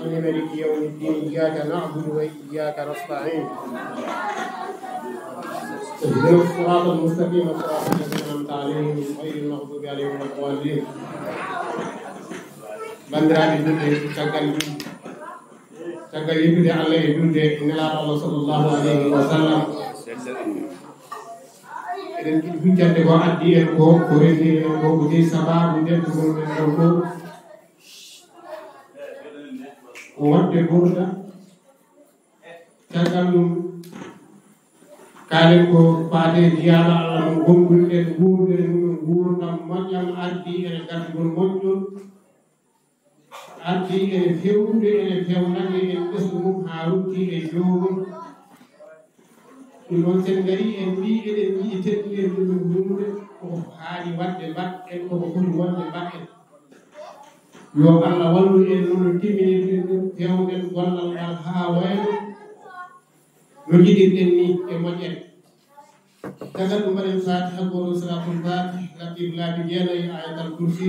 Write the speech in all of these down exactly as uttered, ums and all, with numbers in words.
مالك يوم الدين، إياك نعبد وإياك نستعين. اهدنا الصراط المستقيم، صراط الذين أنعمت عليهم، غير المغضوب عليهم ولا الضالين. Banndiraaɓe julɓe, caggal, caggal yettude Allah e julde e Nelaaɗo Allah sallallahu alayhi wa sallam, eɗen njiɗi huccande ko addi en ko, ko renndi en ko, ko jeyi sabaabu ndettugol men ɗon ɗo. Ko waɗde burda. Caggal ɗum, kaalen ko faade jiyaaɗo Allah mo gonduɗen, nguurden mum nguurndam moƴƴam, ardi ene gardugol moƴƴol, ardi ene fewnude, ene fewnande en ɓesngu mum haa rutti e joomum. Ɗum noon, sen ngari en mbii eɗen njiɗi teddinirde ɗum huunde, koko haani waɗde mbaɗen, koko foti wonde mbaɗen. Yo Allah wallu en no no timminirɗen ɗum, fewnden gollal ngal haa wayno no njiɗirɗen ni e moƴƴere. Caggal ɗum mbaɗen Fatiha gooto, Salatul Fatih, Latif laabi jeenayi, Ayatal Kursi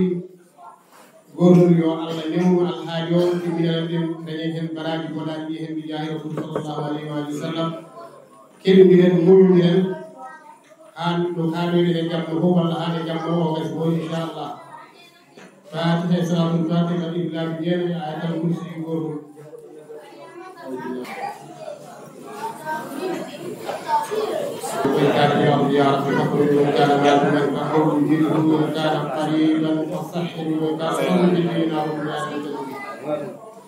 gootol. Yo Allah newnu alhaali o, timmina ɗum, dañen heen baraaji bonaaɗi ɗi heen, bi jaahi Rasul sallallahu alayhi wa sallam. Keɗodiren, muñodiren, haa no kaanoyɗen e jamma fof, walla haa e jamma o gasi fof, inchallah. Fatiha e Salatul Fatiha, Latif laabi jeenayi, Ayatal Kursi gootol. يا رب، فقل من كان معكما فحول جيده من كان قريبا فصحر من كان قريبا.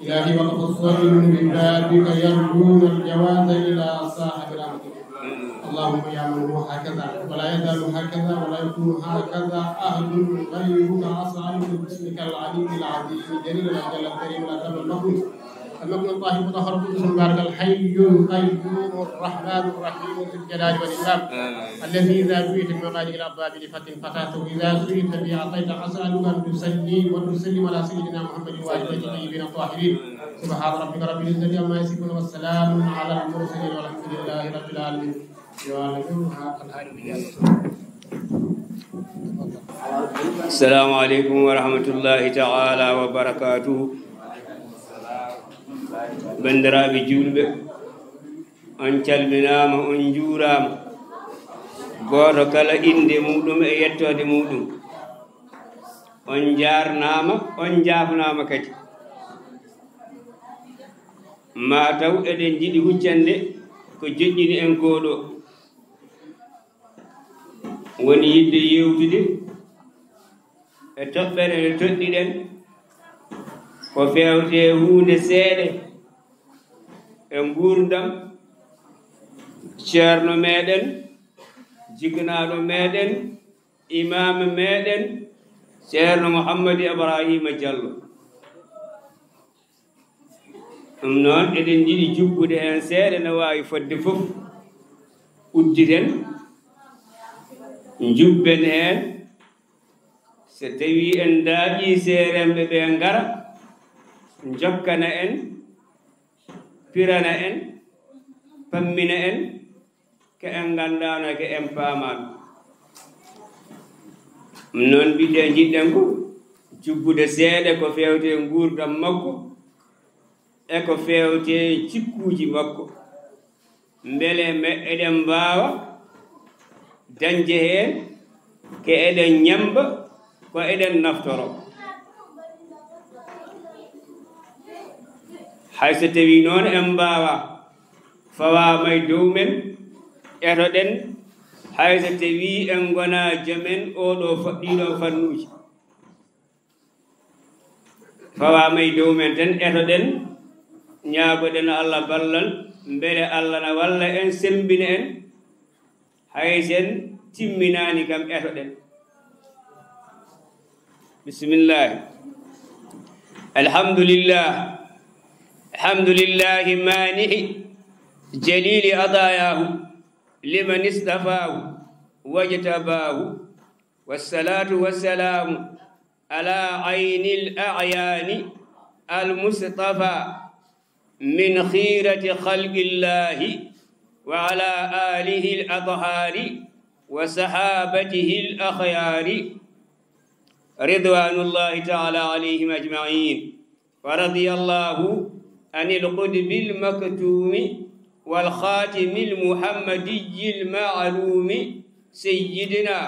إلهي، وقف الصائمون ببابك يرجون الجواز إلى صاحب رحمتك. اللهم يا من هو هكذا ولا يزال هكذا ولا يكون هكذا أحد غيرك، أسألك باسمك العلي العظيم جليل الجلال الكريم الأكرم المكرم المكرم الطاهر المطهر القدوس المبارك الحي القيوم الرحمن الرحيم ذو الجلال والإكرام، الذي إذا دعيت بمقاليد الأبواب لفتح فتحت، وإذا سئلت بأعطيت. أسألك أن تصلي وتسلم على سيدنا محمد وآل بيته الطيبين الطاهرين. سبحان ربك رب العزة عما يصفون، وسلام على المرسلين، والحمد لله رب العالمين. Yo Allah newnu haa alhaali o. Assalamu aleykum wa rahmatullahi ta'ala wa barakatuhu. Banndiraaɓe juulɓe, on calminaama, on njuuraama. Gooto kala innde muɗum e yettoode muɗum. On njaarnaama, on njaafnaama kadi. Maa taw eɗen njiɗi huccande ko joƴƴini en koo ɗoo. Woni yiɗde yeewtude e toɓɓere nde toɗɗiɗen, ko feewte huunde seeɗa e nguurndam ceerno meeɗen, jiknaaɗo meeɗen, imaam meeɗen, Ceerno Muhammadu Ibraahiima Jallo. Ɗum noon, eɗen njiɗi jubbude heen seeɗa, no waawi fodde fof. Udditen, njubben heen, so tawii en ndaaƴii seeremɓe ɓe ngara, njokkana en, pirana en, pammina en, ke en nganndaano, ke en paamaano. Ɗum noon, mbiɗen, njiɗɗen ko jubbude seeɗa ko feewte nguurndam makko e ko feewte jikkuuji makko. Mbele me-, eɗen mbaawa dañde heen ke eɗen ñemmba, ko eɗen naftoro. Hay so tawii noon en mbaawaa, fawaama e dow men, etoɗen, hay so tawii en ngonaa joom en oo ɗoo fa-, ɗii ɗoo fannuuji. Fawaama e dow men tan, etoɗen, ñaagoɗen Allah ballal, mbele Allah na walla en, semmbina en, hay sen timminaani kam, etoɗen. Bismillaahi. Alhamdulillah. Alhamdulillahi maanihi jaliili ataayaahu liman istafaahu wajtabaahu. Wassalaatu wassalaamu ala aynil a'yaani al-Mustafaa min khiirati khalqillaahi wa ala aalihi al-athaari wa sahaabatihi al-akhyaari ridwaanullaahi ta'aalaa alayhim ajma'iin. ورضي الله عن القطب المكتوم والخاتم المحمدي المعلوم سيدنا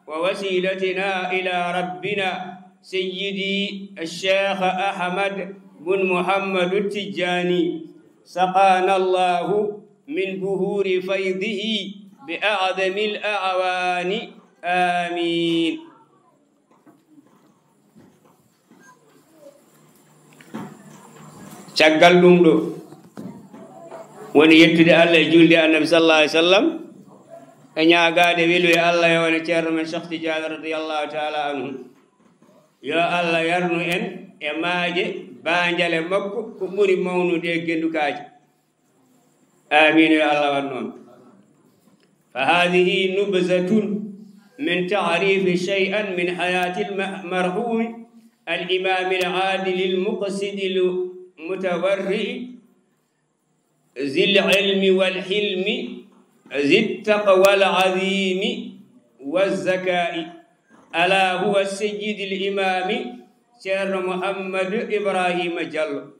ووسيلتنا إلى ربنا سيدي الشيخ أحمد بن محمد التجاني، سقانا الله من بحور فيضه بأعظم الأعوان. آمين. Caggal ɗum ɗo, woni yettude Allah e julde Annabi sallallahu alaihi wasallam, e ñaagaade weluye Allah e wone Ceerno men Cheikh Tidiane radiyallahu ta'ala anhu. Yo Allah yarnu en e maaje baanjale makko ko ɓuri mawnude e gendukaaji. Amiin, yo Allah waɗ noon. فهذه نبذة من تعريف شيئا من حياة المرحوم الإمام العادل المقصد المتورع ذي العلم والحلم ذي التقوى العظيم والذكاء، ألا هو السيد الإمام Ceerno Muhammad Ibrahima Jallo.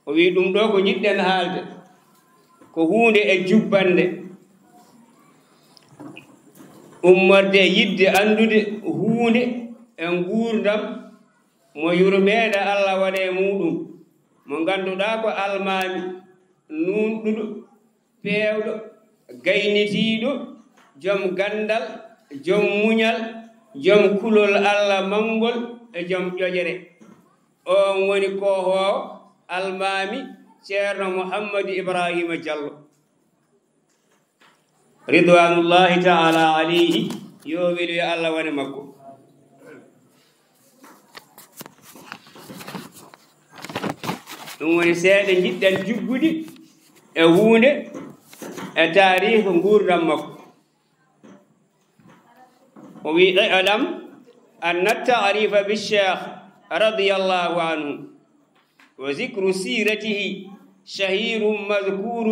O wi ɗum ɗo ko njiɗɗen haalde, ko huunde e jubbannde, ummorde e yiɗde anndude huunde e nguurndam mo yurmeende Allah woni e muuɗum, mo ngannduɗaa ko almaami, nuunɗuɗo, peewɗo, gaynitiiɗo, jom ganndal, jom muñal, jom kulol Allah manngol e jom ƴoƴre. Oon woni koohoowo almaami Ceerno Muhammadu Ibraahiima Jallo, ridwaanullaahi ta'aalaa aleyhi, yo welu yo Allah wone makko. Ɗum woni seeɗa njiɗɗen juggude e huunde e taariiku nguurndam makko. O wi: اعلم أن التعريف بالشيخ رضي الله عنه وذكر سيرته شهير مذكور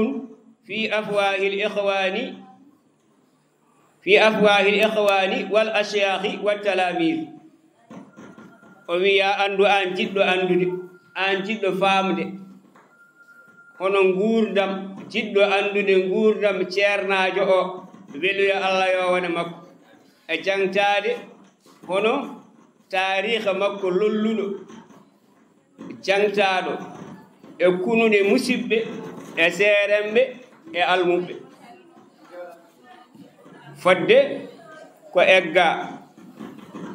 في أفواه الإخوان، في أفواه الإخوان والأشياخ والتلاميذ. O wi: "Yaa anndu, aan jiɗɗo anndude, aan jiɗɗo faamde, hono nguurndam, jiɗɗo anndude nguurndam ceernaajo o, weluya Allah yo wone makko, e jaŋtaade hono taariika makko lolluɗo, jaŋtaaɗo e kunuɗe musiɓɓe e seeremɓe e almuɓɓe." Fodde ko egga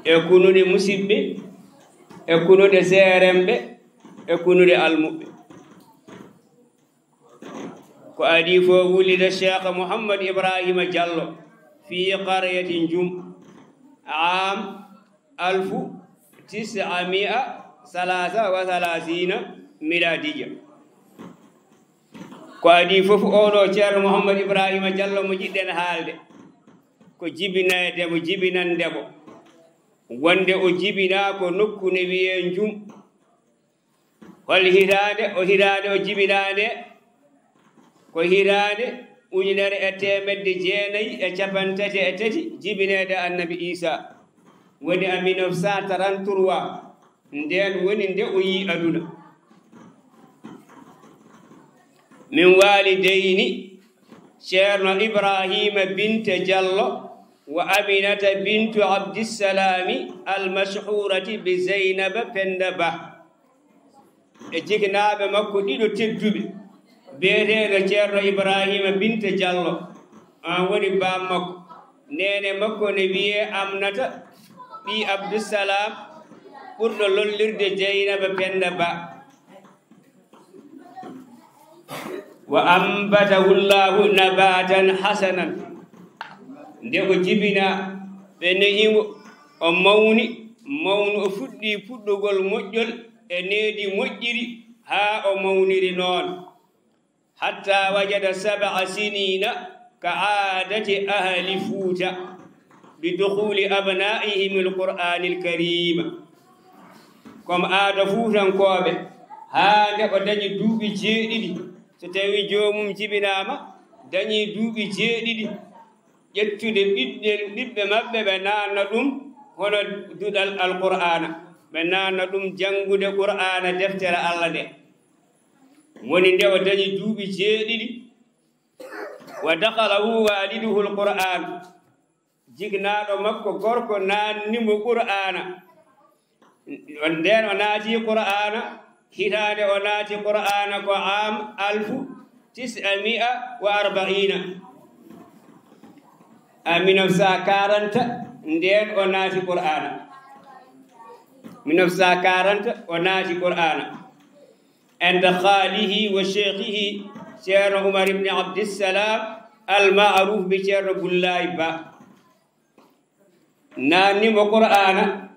e kunuɗe musiɓɓe, e kunuɗe seeremɓe, e kunuɗe almuɓɓe. Ko adii fof, ولد الشيخ محمد إبراهيم جالو في قرية نجوم عام ألف وتسعمائة وثلاثة وثلاثين ميلادية. Ko adii fof, oɗo Ceerno Muhammad Ibraahiima Jallo mo jiɗɗen haalde, ko jibinayde mo, jibinande mo, wonde o jibinaa ko nokku ne wiyee Njum. Hol hitaande o, hitaande o jibinaa nde? Ko hitaande ujunere e teemedde jeenayi e cappanɗe tati e tati jibineede Annabi Iisaa, woni en mille neuf cent trente-trois. Ndeen woni nde o yii aduna. Min waalidayni, Ceerno Ibraahiima Binte Jallo wa Aminata Bintu Abdissalaami, almashhuurati bi Zeynaba Pennda Bah, e jiknaaɓe makko ɗiɗo tedduɓe, biyeteeɗo Ceerno Ibraahiima Binte Jallo, aan woni baam makko. Neene makko ne wiyee Amnata ɓii Abdusalaam, ɓurɗo lollirde Jeynaba Pennda Bah. وأنبته الله نباتا حسنا. Nde o jibinaa, ɓe ne'i mo, o mawni, mawnu, o fuɗɗii fuɗɗugol moƴƴol e needi moƴƴiri, haa o mawniri noon. حتى وجد سبع سنين كعادة أهل فوتا بدخول أبنائهم القرآن الكريم. Comme aada fuutankooɓe, haa nde o dañi duuɓi jeeɗiɗi, so tawii joomum jibinaama, dañii duuɓi jeeɗiɗi, ƴettude ɓiɗɗe, ɓiɓɓe maɓɓe, ɓe naatna ɗum hono duɗal Alqur'aana. ɓe naanna ɗum janngude Qur'aana, deftere Allah nde. Woni nde o dañi duuɓi jeeɗiɗi. Wa dakhalahu waliduhu al-Qur'an. Jiknaaɗo makko gorko naanni mo Qur'aana. Ndeen o naati Qur'aana, hitaande o naati Qur'aana ko am alfu tis'a mi'a wa arba'iina. En mille neuf cent quarante, ndeen o naati Qur'aana. Mille neuf cent quarante, o naati Qur'aana. Inda khaalihi wa sheikhihi, Ceerno Umar ibn Abdissalam, al-ma'ruf bi Ceerno Bullaay Ba. Naanni mo Qur'aana,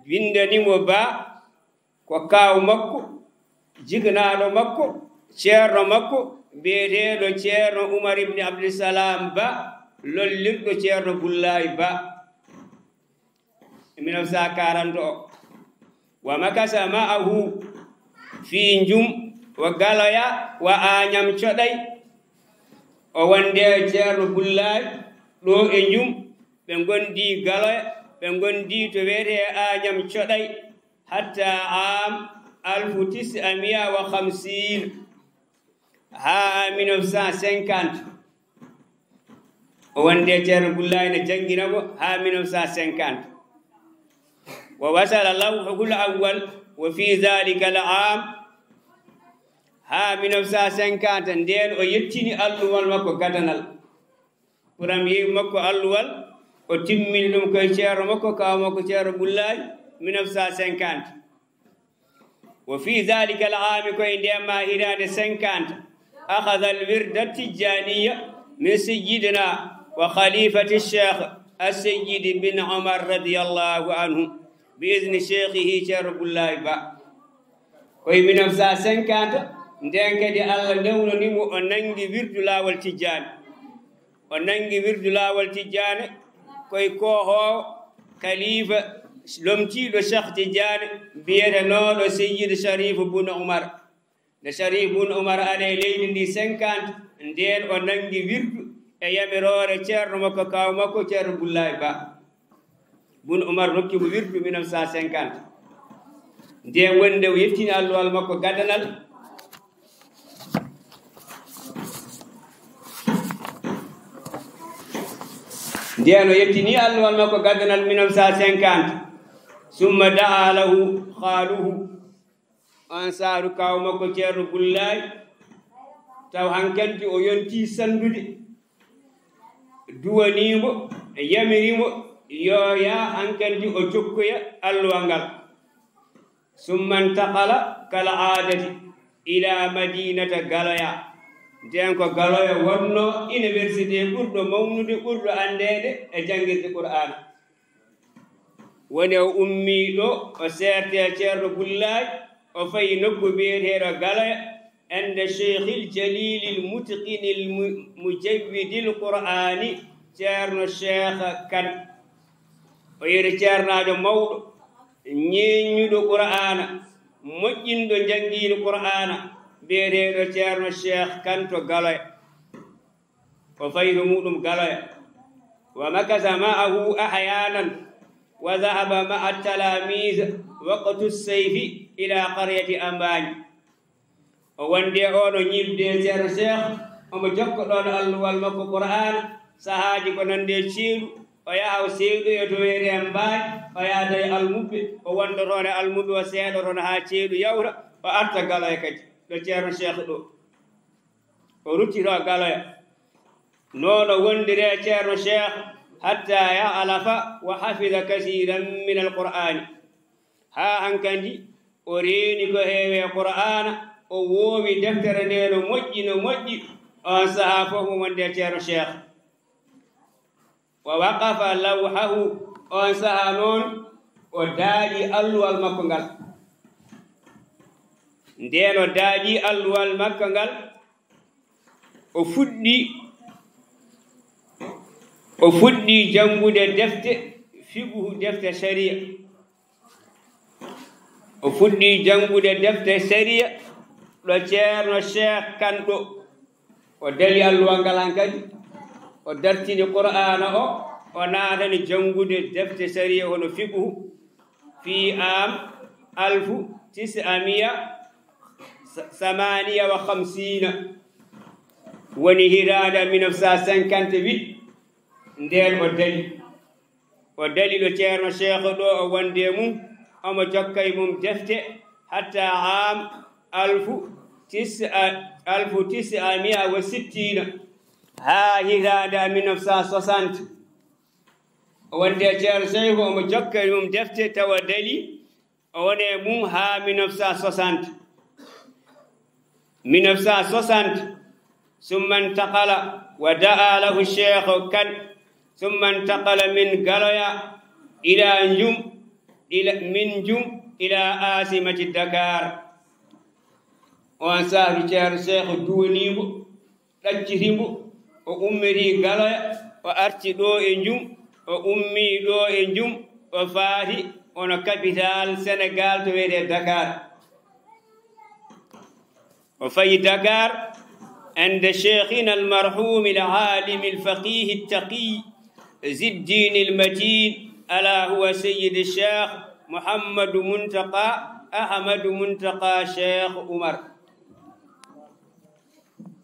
binndani mo Ba, ko kaaw makko, jiknaaɗo makko, ceerno makko, biyeteeɗo Ceerno Umar ibn Abdissalam Ba, lollirɗo Ceerno Bullaay Ba. Mille neuf cent quarante o. Wa makasa ma'ahu fi Njum wa Galoya wa Añam Coɗay. O wonde Ceerno Bullaay ɗo e Njum, ɓe ngondi Galoya, ɓe ngondi to wiyetee Añam Coɗay, hatta am alfu tis'a mi'a wa khamsin, haa mille neuf cent cinquante. O wonde Ceerno Bullaay ne janngina mo haa mille neuf cent cinquante. Wa wasala lawhuhul awwal wa fi zalika al am, haa mille neuf cent cinquante, ndeen o yettini alluwal makko gadanal. Ɓuram yehi makko alluwal, o timmini ɗum koye ceerno makko, kaaw makko Ceerno Bullaay, mille neuf cent cinquante. Wa fi zalika al aami, ko e ndeen maa hitaande cinquante, akhadha al wirda tijjaniya min sayyidina wa khalifati sheikh al sayyid bin Umar radiyallahu anhu bi izni sheikhihi Ceerno Bullaay Ba. Ko e mille neuf cent cinquante, ndeen kadi Allah newnani mo o nanngi wirdu laawol tijjaani. O nanngi wirdu laawol tijjaani koye koohoowo kalifa lomtiiɗo Cheikh Tijjaani, biyetenooɗo Seyyid Sharif Bun Umar. Nde Sharif Bun Umar ari e leydi ndi cinquante, ndeen o nanngi wirdu e yamiroore ceerno makko, kaaw makko Ceerno Bullaay Ba. Bun Umar rokki mo wirdu mille neuf cent cinquante. Ndeen woni nde o yettini alluwal makko gadanal. Ndeen o yettini alluwal makko gadanal mille neuf cent cinquante. Summa da'a lahu khaaluhu. On saaru kaaw makko Ceerno Bullaay, taw hankanti o yontii sanndude, duwanii mo, yamiri mo, yo yaa hankanti o jokkoya alluwal ngal. Summa intaqala kal aadati ila madinata Galoya. Ndeen ko Galoya wonnoo université ɓurɗo mawnude, ɓurɗo anndeede e janngirde Qur'aana. Woni o ummii ɗo, o seerti e Ceerno Bullaay, o fayi nokku biyeteeɗo Galoya, inde Cheikhil Jalilil Mutqinil Mu-, Mujawwidil Qur'aani, Ceerno Cheikh Kan. O yehi ceernaajo mawɗo, ñeeñuɗo Qur'aana, moƴƴinɗo njanngiin Qur'aana, biyeteeɗo Ceerno Cheikh Kan to Galoya. O fayi to muuɗum Galoya. Wa makasa ma'ahu ahyaanan, wa dhahaba ma'a talaamiiz waqtu sayfi ila qaryati Ambaañ. O wondi e oɗo ñiiɓde e Ceerno Cheikh, omo jokka ɗoon alluwal makko Qur'aana, sahaaji ko nande e ceeɗu, o yaha o seeɗoya to wiyetee Mbaañ, o yahda e almuɓɓe, o wonda toon e almuɓɓe, o seeɗa toon haa ceeɗu yawta, o arta Galoya kadi, ɗo Ceerno Cheikh ɗo. O ruttito Galoya. Noon o wondiri e Ceerno Cheikh hatta ya'lafa wa hafida kasiiran min al-Qur'aani. Haa hankadi o reeni ko heewi e Qur'aana, o woowi deftere nde no moƴƴi, no moƴƴi. Oon sahaa fof mo wonde e Ceerno Cheikh. Wa waqafa lawhahu, oon sahaa noon o daaƴi alluwal makko ngal. Ndeen o daaƴi alluwal makko ngal, o fuɗɗi, o fuɗɗi janngude defte fiqhu, defte sariya. O fuɗɗi janngude defte sariya ɗo Ceerno Cheikh Kan ɗo. O dali alluwal ngal hankadi, o dartini Qur'aana o, o naatani janngude defte sariya hono fiqhu. في عام ألف وتسعمائة وثمانية وخمسين. Woni hitaande mille neuf cent cinquante-huit, ndeen o dali. O dali ɗo Ceerno Seeku ɗo, o wonde mum, omo jokka e mum defte, hatta am alfu tisa, alfu tisa mi'a wa sittina, haa hitaande mille neuf cent soixante. O wonde Ceerno Seeku, omo jokka e mum defte, tawa dali, o woni e mum haa mille neuf cent soixante. Mille neuf cent soixante, ثم انتقل ودعا له الشيخ كان، ثم انتقل من Galoya إلى Njum، إلى، من Njum إلى عاصمة Dakar. Oon saaru Ceerno Seeku duwanii mo, ɗacciti mo, o ummiti Galoya, o arti ɗo e Njum, o ummii ɗo e Njum, o faati hono capital Senegal to wiyetee Dakar. O fayi Dakar عند شيخنا المرحوم العالم الفقيه التقي ذي الدين المتين، ألا هو سيدي الشيخ محمد منتقى أحمد منتقى شيخ عمر.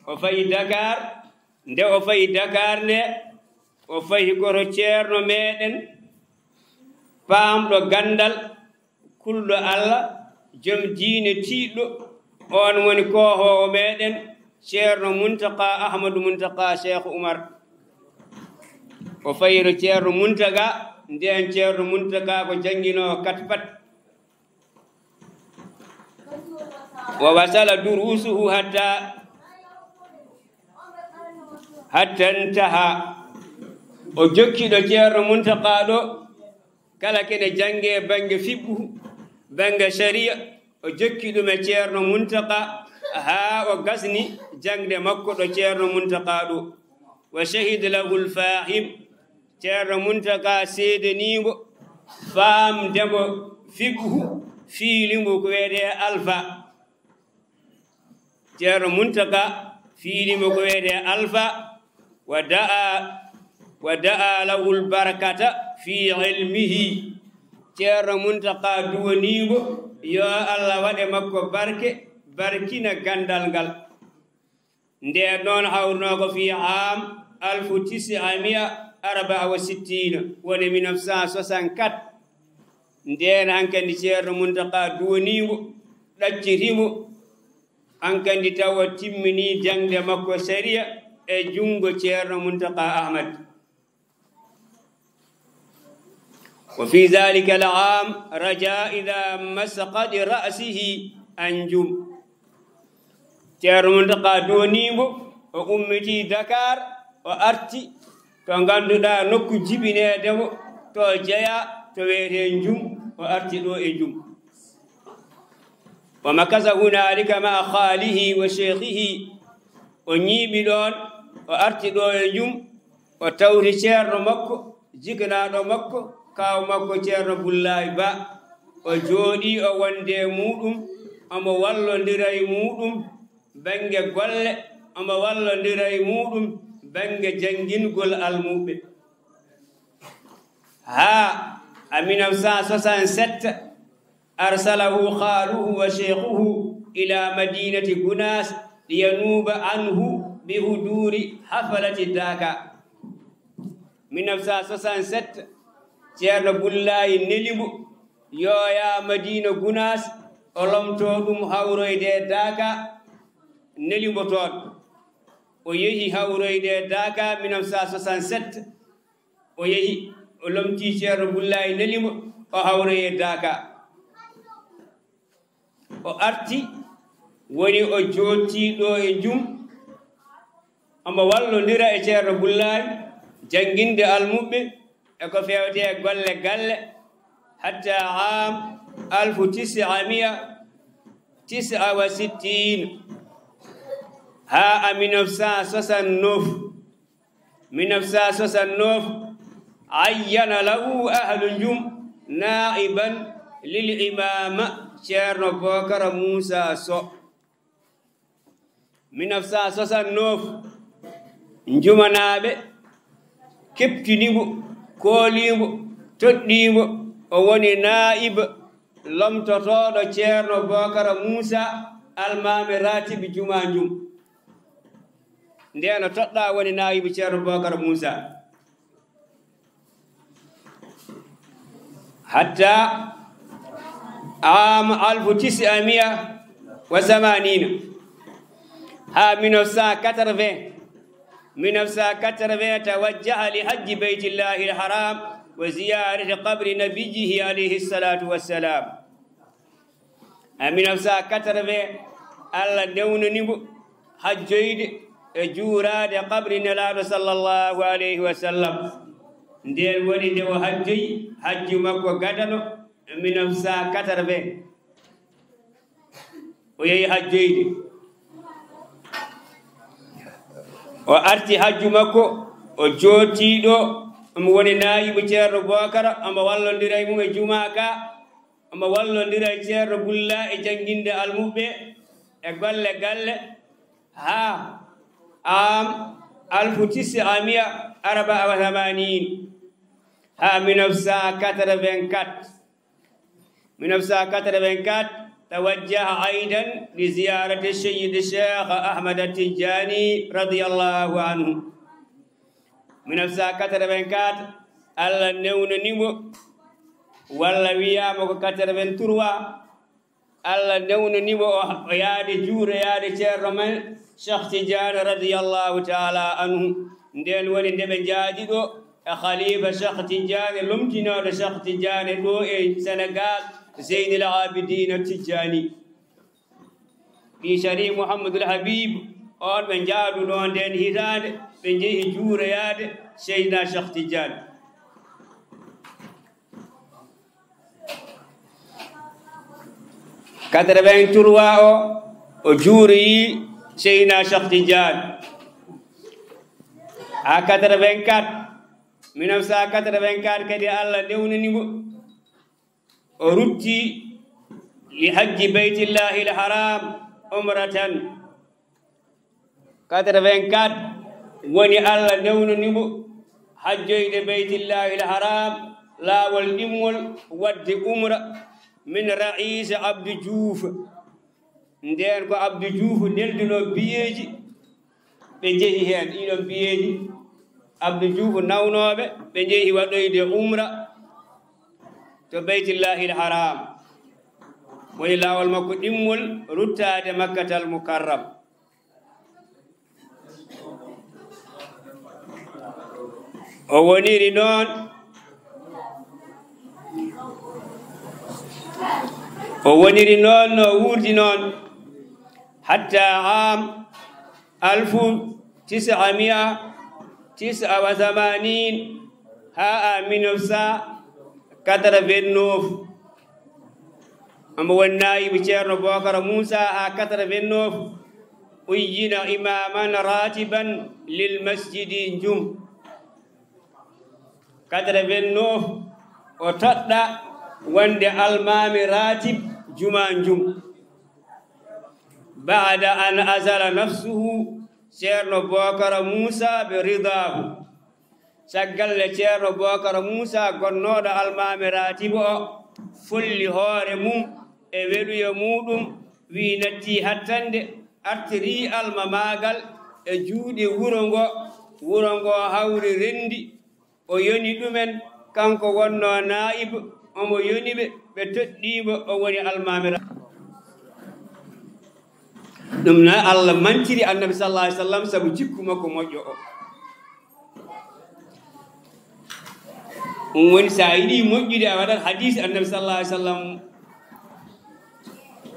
O fayi Dakar, nde o fayi Dakar nde, o fayi ko to Ceerno meeɗen, paamɗo ganndal, kulɗo Allah, joom diine tiiɗɗo, oon woni koohoowo meeɗen, Ceerno Muntaqa Ahmadu Muntaqa Seeku Umar. O fayi to Ceerno Muntaqa, ndeen Ceerno Muntaqa ko jannginoowo kat pat. وواصل دروسه حتى، حتى انتهى. O jokki ɗo Ceerno Muntaqa ɗo, kala kene jannge bannge fiqhu, bannge sariya, o jokki ɗum e Ceerno Muntaqa haa o gasni jaŋde makko ɗo Ceerno Muntaqa ɗo. وشهد له الفاهم. Ceerno Muntaqa seedanii mo, faamde mo fiqhu, fiili mo ko wiyetee alfa. Ceerno Muntaqa fiili mo ko wiyetee alfa, ودعا، ودعا له البركة في علمه. Ceerno Muntaqa duwanii mo, yo Allah waɗe makko barke, barkina ganndal ngal. Ndeen noon hawrunoo ko في عام ألف وتسعمائة وأربعة وستين, woni mille neuf cent soixante-quatre. Ndeen hankadi Ceerno Muntaqa duwanii mo, ɗacciti mo, hankadi tawa timminii jaŋde makko sariya e junngo Ceerno Muntaqa Ahmad. وفي ذلك العام رجع إلى مسقط رأسه Anjum. Ceerno Muntaqa duwanii mo, o ummitii Dakar, o arti to ngannduɗaa nokku jibineede mo, to jeyaa, to wiyetee Njum, o arti ɗo e Njum. ومكث هنالك مع خاله وشيخه. O ñiiɓi ɗoon, o arti ɗo e Njum, o tawti ceerno makko, jikanaaɗo makko, kaaw makko Ceerno Bullaay Ba. O jooɗii, o wonde e muuɗum, omo wallondira e muuɗum bannge golle, omo wallondira e muuɗum bannge janngingol almuɓɓe. Haa a mille neuf cent soixante-sept, أرسله خاله وشيخه إلى مدينة غناس لينوب عنه بحضور حفلة داكا. Mille neuf cent soixante-sept, Ceerno Bullaay neli mo, yo yaa Madiina Gunaas, o lomtoo ɗum hawroyde e Daaka, neli mo toon. O yehi hawroyde e Daaka mille neuf cent soixante-sept, o yehi, o lomtii Ceerno Bullaay neli mo, o hawroyi e Daaka. O arti, woni o jooɗtii ɗo e Njum, omo wallondira e Ceerno Bullaay, jannginde almuɓɓe e ko feewte e golle galle, hatta am alfu tisi'a mi'a tisi'a wa sittin, haa a mille neuf cent soixante-neuf. Mille neuf cent soixante-neuf, ayyana lahu ahlu Njum naa'iban lil imaama Ceerno Bookara Muusaa Soh. Mille neuf cent soixante-neuf, Njumanaaɓe keɓtini mo, koolii mo, toɗɗii mo, O woni naa'ib lomtotooɗo Ceerno Bookara Muusa, almaami raatib jumaa njum. Ndeen o toɗɗaa woni naa'ib Ceerno Bookara Muusa. Hatta am alfu tisi'a mi'a wa samanina, haa mille neuf cent quatre-vingts. Mille neuf cent quatre-vingts, tawajjaha li hajji Baytillahi l-Haram wa ziyarati qabri nabiyyihi alayhi salatu wassalam. En mille neuf cent quatre-vingts, Allah newnani mo hajjoyde e juuraade qabri Nelaaɗo sallallahu alayhi wa sallam. Ndeen woni nde o hajjoyi hajju makko gadano en mille neuf cent quatre-vingts. O yehi hajjoyde. O arti hajju makko, o jootii ɗo, omo woni naayibu Ceerno Bookara, omo wallondira e mum e jumaa ka, omo wallondira e Ceerno Bulla e jannginde almuɓɓe e golle galle, haa am alfu tisi'a mi'a arba'a wa thamanin, haa mille neuf cent quatre-vingt-quatre. Mille neuf cent quatre-vingt-quatre, tawajjaha aydan li ziyarati Sayyid Cheikh Ahmad Tijjani radiyallahu anhu. Mille neuf cent quatre-vingt-quatre, Allah newnani mo, walla wiyaama ko quatre-vingt-trois, Allah newnani mo o, o yaade juuroyaade Ceerno men Cheikh Tidiane radiyallahu ta'ala anhu. Ndeen woni nde ɓe njaaji ɗo e Khalifa Cheikh Tidiane, lomtinooɗo Cheikh Tidiane ɗo e Senegal, Zeynil Abidina Tijjani. Ɓii Sharif Mouhamadul Habib, on ɓe njaadu ɗo ndeen hitaande, ɓe njehi juuroyaade Seydina Cheikh Tidiane. Quatre-vingt-trois o, o juuroyi Seydina Cheikh Tidiane. Haa quatre-vingt-quatre, mille neuf cent quatre-vingt-quatre kadi Allah newnani mo. O rutti li hajji Baytillahi l-Haram umratan. Quatre-vingt-quatre woni Allah newnani mo hajjoyde Baytillahi l-Haram, laawol ɗimmol waɗde umra min Ra'iis Abdu Juuf. Ndeen ko Abdu Juuf neldunoo biyeeji, ɓe njehi heen. Ɗiiɗoon biyeeji Abdu Juuf nawnooɓe, ɓe njehi waɗoyde umra to Baytillahi l-Haram. Woni laawol makko ɗimmol ruttaade Makkatal Mukarram. O woniri noon, o woniri noon, no wuurdi noon, hatta am alfu tisi'a mi'a tisi'a wa thamanin, haa a mille neuf cent quatre-vingt-neuf. Omo woni naayibu Ceerno Bookara Muusa haa quatre-vingt-neuf, uyyina imaman ratiban lil masjidi Njum. Quatre-vingt-neuf, o toɗɗa wonde almaami ratib jumaa Njum. Ba'da an azala nafsuhu, Ceerno Bookara Muusa be ridaahu. Caggal nde Ceerno Bookara Muusa gonnooɗo almaami raatibo o folli hoore mum e weluye muuɗum, wi'i nattii hattande, artirii almamaagal e juuɗe wuro ngo, wuro ngo hawri renndi, o yoni ɗumen, kanko wonnoo naa'ib, omo yoni ɓe, ɓe toɗɗii mo, o woni almaami ra-, ɗum na Allah mantiri Annabi sallallahu alaihi wasallam sabu jikku makko moƴƴo o. Ɗum woni, so a yiɗi moƴƴude, a waɗat hadis Annabi sallallahu alaihi wasallam.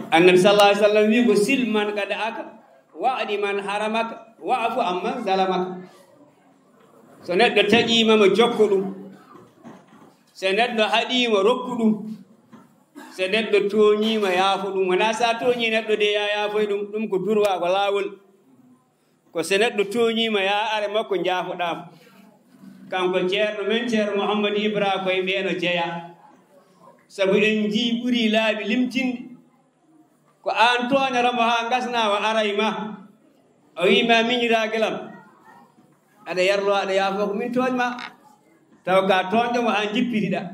Annabi sallallahu alaihi wasallam wi ko: "Sil man qata'aka, wa'di man haramaka, wa'fu amman zalamaka." So neɗɗo taƴiima ma, jokku ɗum. So neɗɗo haɗiima, rokku ɗum. So neɗɗo tooñiima, yaafo ɗum. Wonaa so a tooñii neɗɗo de, ya yaafoy ɗum. Ɗum ko durwa, ko laawol. Ko so neɗɗo tooñiima, ya are makko, njaafoɗaa mo. Kanko ceerno men, Ceerno Mouhammad Ibra, koye ɓeeno jeya. Sabu en njii ɓuri laabi limtinde. Ko aan tooñata mo haa ngasnaa, o aray ma. O wii ma: "Miñiraagel am, aɗa yarloo, aɗa yaafoo, ko min tooñ ma." Taw ka tooñɗo mo haa njippitiɗaa.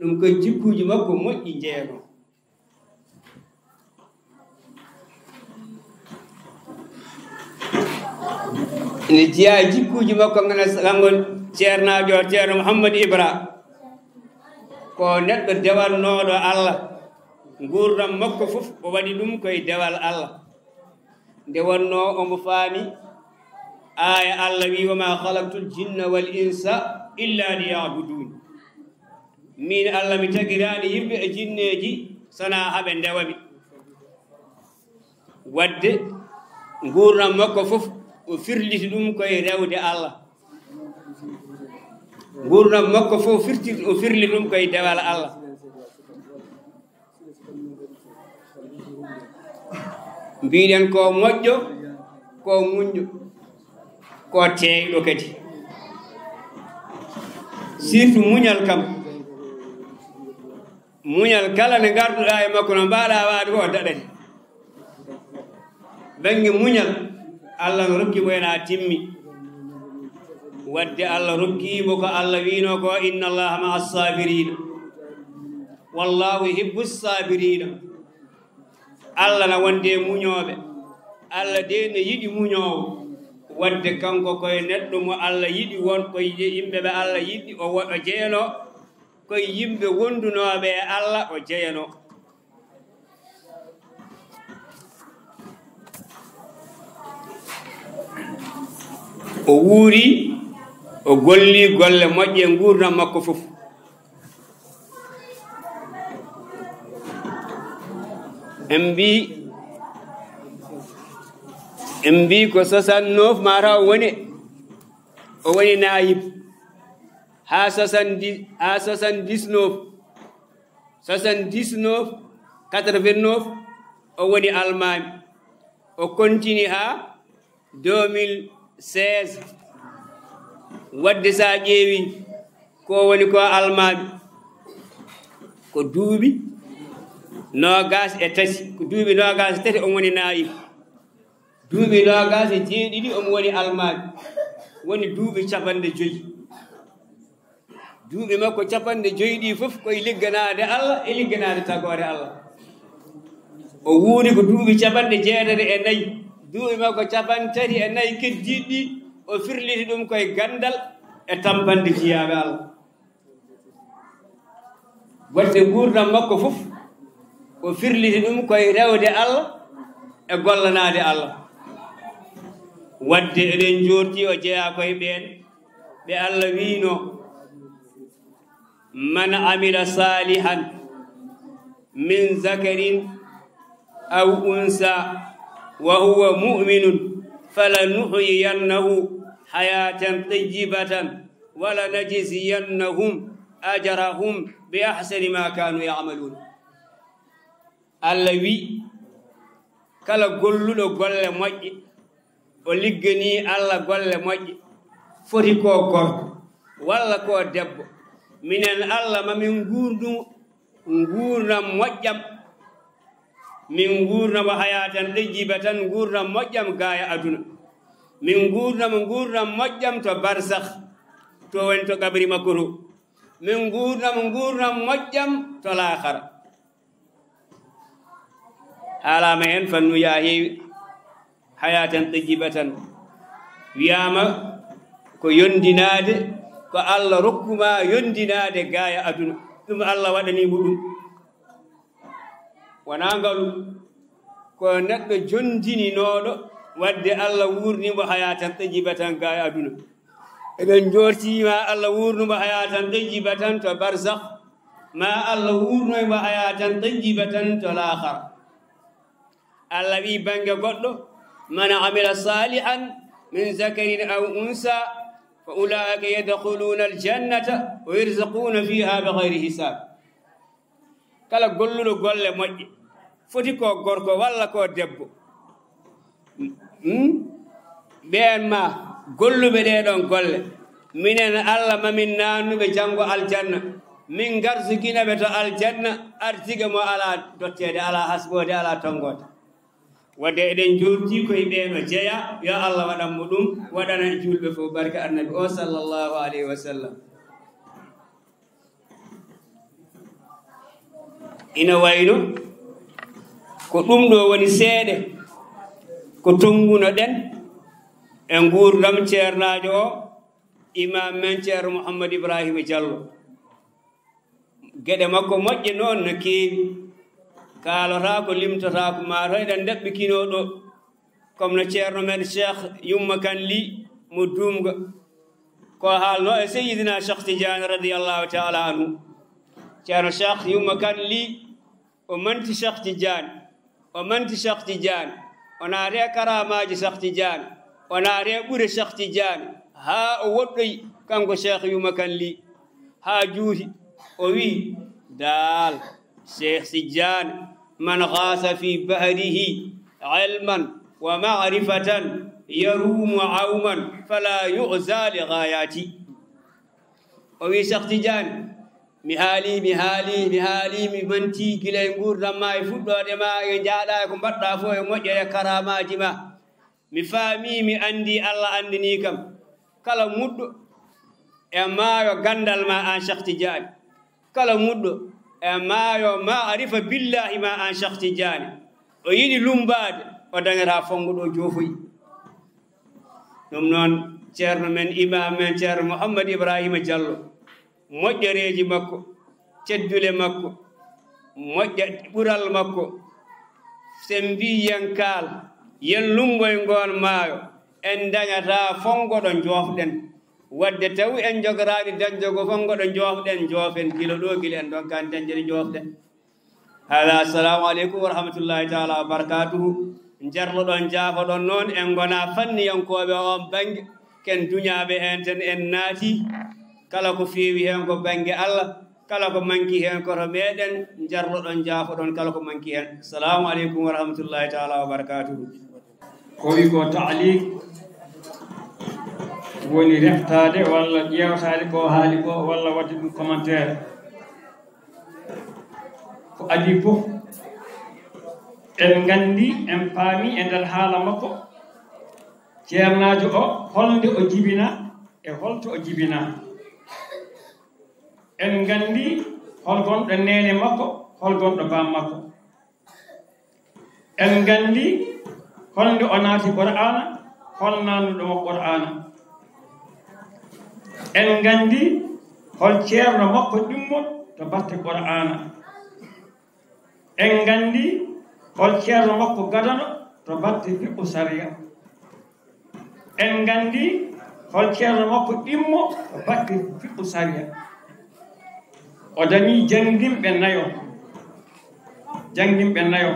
Ɗum ko jikkuuji makko moƴƴi njeyanoo. Ene jeyaa e jikkuuji makko, ngana kanko ceernaajo, Ceerno Mouhammad Ibra. Ko neɗɗo dewannooɗo Allah. Nguurndam makko fof, o waɗi ɗum koye dewal Allah. Nde wonnoo omo faami aaya Allah wi, "Wa ma khalaqtul jinna wal insa illa liya'budun." Min Allah mi tagiraani yimɓe e jinneeji, sanaa haɓe ndewa mi. Wadde nguurndam makko fof, o firliti ɗum koye rewde Allah. Nguurndam makko fof firti-, o firli ɗum koye dewal Allah. Mbiɗen ko moƴƴo, ko muñɗo, ko teeyɗo kadi. Surtout muñal kam. Muñal kala nde ngarduɗaa e makko no mbaaɗaa waade ko o daɗani. Bannge muñal, Allah no rokki mo ena timmi. Wadde Allah rokki mo ko Allah wiino ko, "Inna Allaha ma'a sabirina. Wallahu yuhibbu sabirina." Allah na wonde e muñooɓe. Allah de no yiɗi muñoowo. Wadde kanko koye neɗɗo mo Allah yiɗi, won koye yimɓe ɓe Allah yiɗi, o wo-, o jeyanoo. Koye yimɓe wondunooɓe e Allah o jeyanoo. O wuuri, o golli golle moƴƴe nguurndam makko fof. En mbi, en mbi ko soixante-neuf mataw o woni, o woni naayib. Haa soixante-dix, haa soixante-dix-neuf, soixante-dix-neuf, quatre-vingt-neuf, o woni almaami. O continue haa deux mille seize. Wadde so a ƴeewi ko woni ko almaami, ko duuɓi noogaas e tati, ko duuɓi noogaas e tati omo woni naayib. Duuɓi noogaas e jeeɗiɗi omo woni almaami, woni duuɓi capanɗe joyi. Duuɓi makko capanɗe joyi ɗii fof koye ligganaade Allah e ligganaade tagoore Allah. O wuuri ko duuɓi capanɗe jeetati e nayi, duuɓi makko capantati e nayi keddiiɗi ɗi, o firliti ɗum koye ganndal e tampanɗe jiyaaɓe Allah. Wadde nguurndam makko fof, o firliti ɗum koye rewde Allah e gollanaade Allah. Wadde eɗen njoorti o jeyaa koye ɓeen ɓe Allah wiino, "Man amila salihan min zakarin aw unsa wa huwa mu'minun falanuhyiyannahu hayatan tayyibatan walanajziyannahum ajrahum bi ahsani ma kanu ya'malun." Allah wi, kala golluɗo golle moƴƴe, o ligganii Allah golle moƴƴe, foti ko gorko walla ko debbo, minen Allah ma min nguurdu nguurndam moƴƴam. Min nguurna mo hayatan tayyibatan, nguurndam moƴƴam gaaya aduna. Min nguurna mo nguurndam moƴƴam to barsakh, to woni to kabri makko to. Min nguurna mo nguurndam moƴƴam to laakhara. Haalaama heen fannuuji haa heewi. Hayatan tayyibatan wiyaama ko yondinaade, ko Allah rokku ma yondinaade gaaya aduna. Ɗum Allah waɗanii mo ɗum. Wonaa ngalu, ko neɗɗo jondininooɗo, wadde Allah wuurni mo hayatan tayyibatan gaaya aduna. Eɗen njoorti ma Allah wuurnu mo hayatan tayyibatan to barzakh, ma Allah wuurnoy mo hayatan tayyibatan to laakhara. Allah wi bannge goɗɗo, "Man amila salihan min zakarin aw unsa, fa ulaika yadkhuluna aljannata wa yurzaquna fiha bi ghayri hisab." Kala golluɗo golle moƴƴe, foti ko gorko walla ko debbo. Hmm? Ɓeen ma golluɓe ɗee ɗoon golle, minen Allah ma min naannuɓe janngo aljanna, min garsukina ɓe to aljanna, arsigue mo alaa dotteede, alaa hasboode, alaa tonngoode. Wadde eɗen njoorti koye ɓeen o jeya, yo Allah waɗan mo ɗum, waɗana e juulɓe fof barke Annabi o sallallahu alayhi wa sallam. Ina wayno ko ɗum ɗo woni seeɗe ko tonngunoɗen e nguurndam ceernaajo o, imaam men Ceerno Mouhammad Ibrahima Diallo. Geɗe makko moƴƴe noon no keewi, kaalotaako, limtotaako, maa taw eɗen ndaɓɓikinoo ɗo. Comme no ceerno men Cheikh Yumma Kan Li mo Duumga, ko haalno e Seydina Cheikh Tidiane radiyallahu taala anhu. Ceerno Cheikh Yumma Kan Li, o manti Cheikh Tidiane, o manti Cheikh Tidiane, o naati e karamaaji Cheikh Tidiane, o naati e ɓure Cheikh Tidiane, haa o woɗɗoyi kanko Cheikh Yumma Kan Li, haa juuti, o wi, daal, Cheikh Tidiane, man ghaasa fi bahrihi ilman wa ma'rifatan yarumu awman fala yu'za li ghayati. O wi, Cheikh Tidiane, mi haali, mi haali, mi haali, mi manti gila e nguurndam ma, e fuɗɗoode ma, e njaaɗa, e ko mbaɗɗa fof, e moƴƴere e karamaaji ma. Mi faami, mi anndi, Allah anndini kam. Kala muɗɗo e maayo ganndal ma an Cheikh Tidiane. Kala muɗɗo e maayo ma'rifa billahi ma an Cheikh Tidiane. O yiɗi lummbaade, o dañata fonngo ɗo joofoyi. Ɗum noon, ceerno men, imaam men, ceerno Mouhammad Ibrahima Diallo, moƴƴereeji makko, teddule makko, moƴƴa ɓural makko, so en mbii yen kaal, yen lummboy ngoon maayo, en ndañataa fonngo ɗo njoofɗen. Wadde tawi en njogoraani dañde ko fonngo ɗo njoofɗen, njoofen gila ɗo, gila en ndonkaani dañde ɗo njoofɗen. Haaɗa, assalamu aleykum wa rahmatullahi taala wa barakatuhu. Njarloɗon, njaafoɗon noon, en ngona fanniyankooɓe oon bannge, ken duñaaɓe heen ten en naati. Kala ko feewi heen ko bannge Allah, kala ko manki heen ko to meeɗen. Njarloɗon, njaafoɗon kala ko manki heen. Assalamu aleykum wa rahmatullahi taala wa barakatuhu. Ko wi ko taaliq woni reftaade walla ƴeewtaade ko haali ko walla waɗde ɗum commentaire. Ko adii fof, en nganndi, en paami e nder haala makko, ceernaajo o, holnde o jibina e holto o jibina. En nganndi hol gonɗo neene makko, hol gonɗo baam makko. En nganndi holnde o naati Qur'aana, hol naatnuɗo mo Qur'aana. En nganndi hol ceerno makko ɗimmo to batte Qur'aana. En nganndi hol ceerno makko gadano to batte fiqhu sariya. En nganndi hol ceerno makko ɗimmo to batte fiqhu sariya. O dañi janngimɓe nayo. Janngimɓe nayo.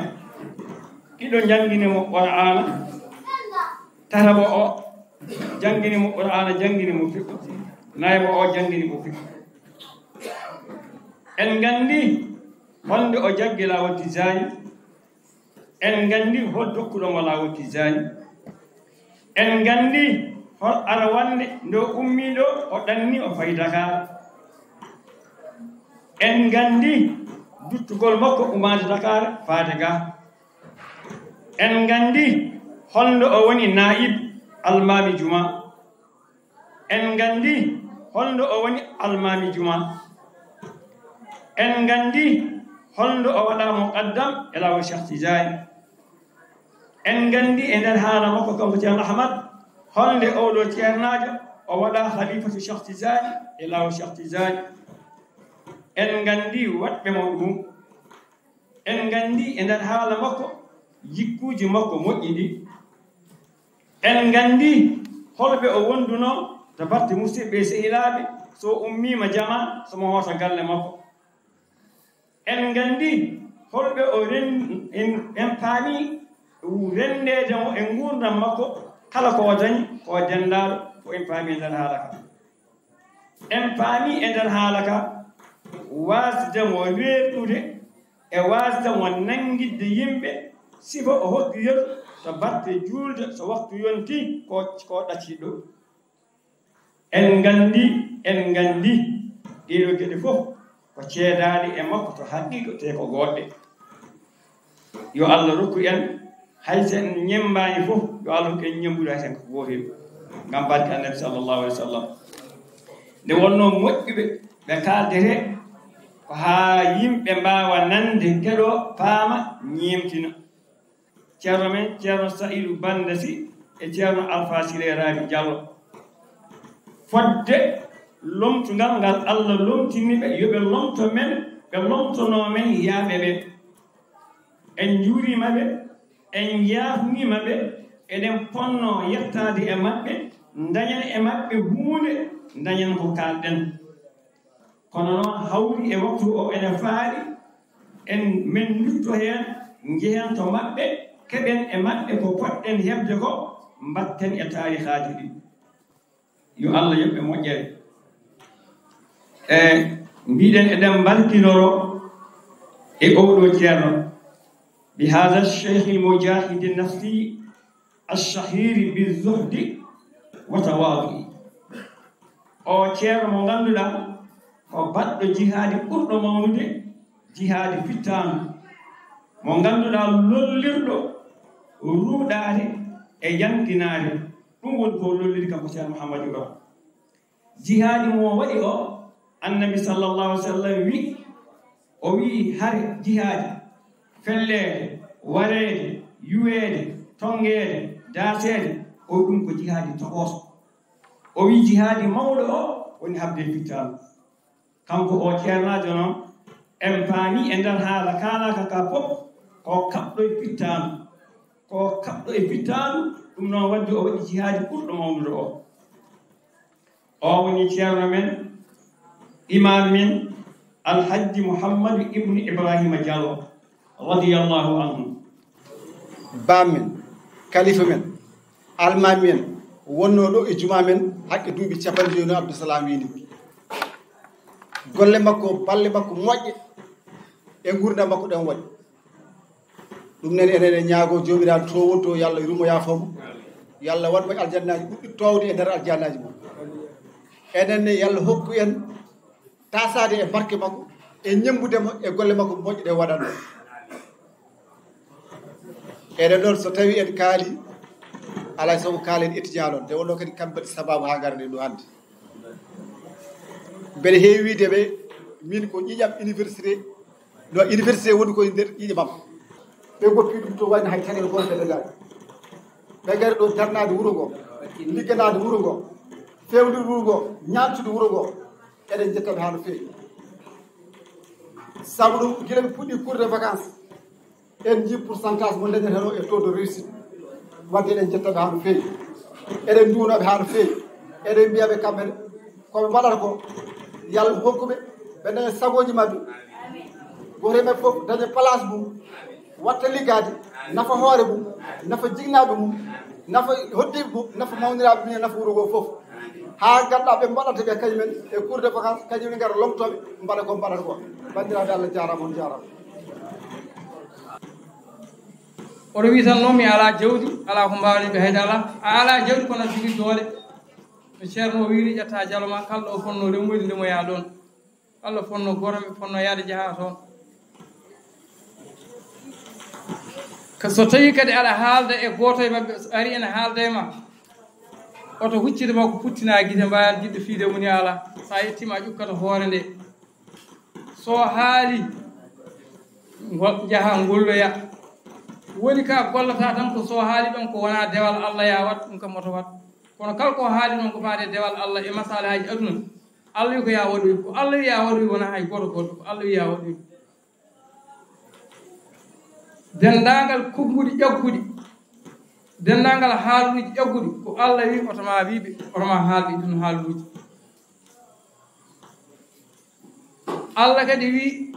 Ɗiɗo njanngini mo Qur'aana. Tataɓo o janngini mo Qur'aana, janngini mo fiqhu. Nayaɓo o janngini mo fiqhu. En nganndi holnde o jaggi laawol Tijaani. En nganndi hol dokkuɗo mo laawol Tijaani. En nganndi hol arawannde nde o ummii ɗo, o ɗanni, o fayi Dakar. En nganndi duttugol makko umaade Dakar faade ga. En nganndi holno o woni naayib almaami juma. En nganndi holno o woni almaami juma. En nganndi holno o waɗa muqaddam e laawol Cheikh Tidiane. En nganndi e nder haala makko kanko Ceerno Ahmad, holnde oɗo ceernaajo o waɗa khalifatu Cheikh Tidiane e laawol Cheikh Tidiane. En nganndi waɗɓe mo ɗum. En nganndi e nder haala makko jikkuuji makko moƴƴi ɗi. En nganndi holɓe o wondunoo to batte musidɓe e sehilaaɓe, so o ummiima jama, so mo hoota galle makko. En nganndi holɓe o ren-, en, en paami renndeede mo e nguurndam makko, kala ko o dañi, ko o denndaaɗo, ko en paami e nder haala ka. En paami e nder haala ka, waasde mo reerɗude e waasde mo nanngidde yimɓe, sifa o hoɗɗi yeru to batte juulde, so waktu yonti, ko, ko ɗacciɗo. En nganndi, en nganndi, ɗeeɗo geɗe fof ko ceedaaɗe e makko to haqiiqa, te ko goɗɗe. Yo Allah rokku en, hay so en ñemmbaani fof, yo Allah rokku en ñemmbude hay so en ko gootel. Ngam barke Annabi sallallahu alaihi wasallam. Nde wonnoo moƴƴuɓe ɓe kaaldetee, Ko haa yimɓe mbaawa nande, keɗoo, paama, ñeemtina. Ceerno men, Ceerno Sa'idu Banda Si e Ceerno Alfa Sile Rabi Jallo. Fodde lomtungal ngal Allah lomtini ɓe, yo ɓe lomto men, ɓe lomtonoo men yaaɓe ɓe. En njuuriima ɓe, en yaafniima ɓe, eɗen ponnoo yettaade e maɓɓe, ndañen e maɓɓe huunde, ndañen ko kaalɗen. Kono noon, hawri e waktu o ene faari, en, men ndutto heen, njehen to maɓɓe, keɓen e maɓɓe ko potɗen heɓde ko, mbaɗten e taarihaaji ɗi. Yo Allah yoɓ ɓe moƴƴere. E mbiɗen eɗen mbarkinoro e oɗo ceerno, bi hada cheikh mujahidi nafsi, ashahiri bi zuhdi wa tawaadi. O ceerno mo ngannduɗaa ko baɗɗo jihaadi ɓurɗo mawnude, jihaadi fittaandu, mo ngannduɗaa lollirɗo ruuɗaare e yantinaare. Ɗum woni ko lolliri kanko Ceerno Mouhamadou Ibrahima. Jihaadi mo waɗi o, Annabi sallallahu alaihi wasallam wi, o wi hare jihaadi, felleede, wareede, yuweede, tongeede, daaseede, o ɗum ko jihaadi tokooso. O wi jihaadi mawɗo o woni habde fittaandu. Kanko o ceernaajo noon, en paami e nder haala kaalaaka ka fof, ko kaɓɗo e fittaandu. Ko kaɓɗo e fittaandu, ɗum noon wadde o waɗi jihaadi ɓurɗo mawnude o. O woni ceerno men, imaam men, Alhajji Muhammadu Ibnu Ibrahima Jallo, radiyallahu anhu. Baam men, kalifa men, almaami men, wonnoo ɗo e jumaa men hakke duuɓi capanɗe jowi no Abdou Salam wini. Golle makko, balle makko moƴƴe e nguurndam makko ɗen waɗi. Ɗum nen enen e ñaago Joomiraaɗo to wonto, yo Allah yurmo yaafo mo. Yo Allah waɗ mo e aljannaaji ɓurɗi toowde e nder aljannaaji mum. Enen ne yo Allah hokku en tasaade e barke makko e ñemmbude mo e golle makko moƴƴe ɗe waɗanno. Eɗen ɗon so tawi en kaali, alaa e sago kaalen étudiant ɗon. Nde wonno kadi kamɓe mbaɗi sababu haa ngarɗen ɗo hannde. Mbeɗa heewi wiide ɓe, min ko ƴiƴam université, no université woni ko e nder ƴiƴam am. Ɓe goppi ɗum to wayno hay caɗeele gooto ɓe dañaani. Ɓe ngari ɗo darnaade wuro ngo, ligganaade wuro ngo, feewnude wuro ngo, ñaamtude wuro ngo. Eɗen njetta ɓe haa no feewi. Sabu ɗum, gila ɓe puɗɗi cours de vacances, en njii pourcentage mo dañata heen o e taux de réussite. Wadde eɗen njetta ɓe haa no feewi. Eɗen nduwno ɓe haa no feewi. Eɗen mbiya ɓe kamɓe ne, ko ɓe mbaɗata ko, yo Allah hokku ɓe, ɓe daña sagooji maɓɓe. Gooto e maɓɓe fof daña place mum, watta liggaade, nafa hoore mum, nafa jinnaaɓe mum, nafa hoɗdiiɓe mum, nafa mawniraaɓe mum, nafa wuro ngoo fof. Haa ngannduɗaa ɓe mbaɗata ɓe kañumen e cours de vacances, kañumen ngara lomtooɓe, mbaɗa ko mbaɗata ko. Banndiraaɓe, Allah jaaraama, on jaaraama. Oɗo wii tan, "Non, mi alaa jawdi, alaa ko mbaawmi ɓe hay dara." A alaa jawdi, kono aɗa jogii doole. No Ceerno o wiiri, ƴetta jalo ma, kala ɗo o fonnoo remoyde, remoyaa ɗoon. Kala ɗo fonnoo gorme, fonnoo yaade, jahaa toon. Ka so tawii kadi aɗa haalda e gooto e maɓɓe, so ari ene haalda e ma, oto huccita ma ko puttinaa gite, mbaawaa jiɗde fiyde mo ni, alaa. So a yettiima, a ƴukkata hoore nde. So haali, ngol, njaha ngolloya. Woni ka gollata tan ko so haali ɗon ko wonaa dewal Allah ya waɗ, ɗum kam oto waɗ. Kono kala ko haali noon ko faade dewal Allah e masalahaaji aduna, Allah wi ko ya waɗoy, ko Allah wi ya waɗoy wonaa hay gooto gooto, ko Allah wi ya waɗoy. Denndaangal kuɓɓuɗi ƴagguɗi, denndaangal haaluuji ƴagguɗi, ko Allah wi oto ma wiɓe, oto ma haalɓe ɗum haaluuji. Allah kadi wi,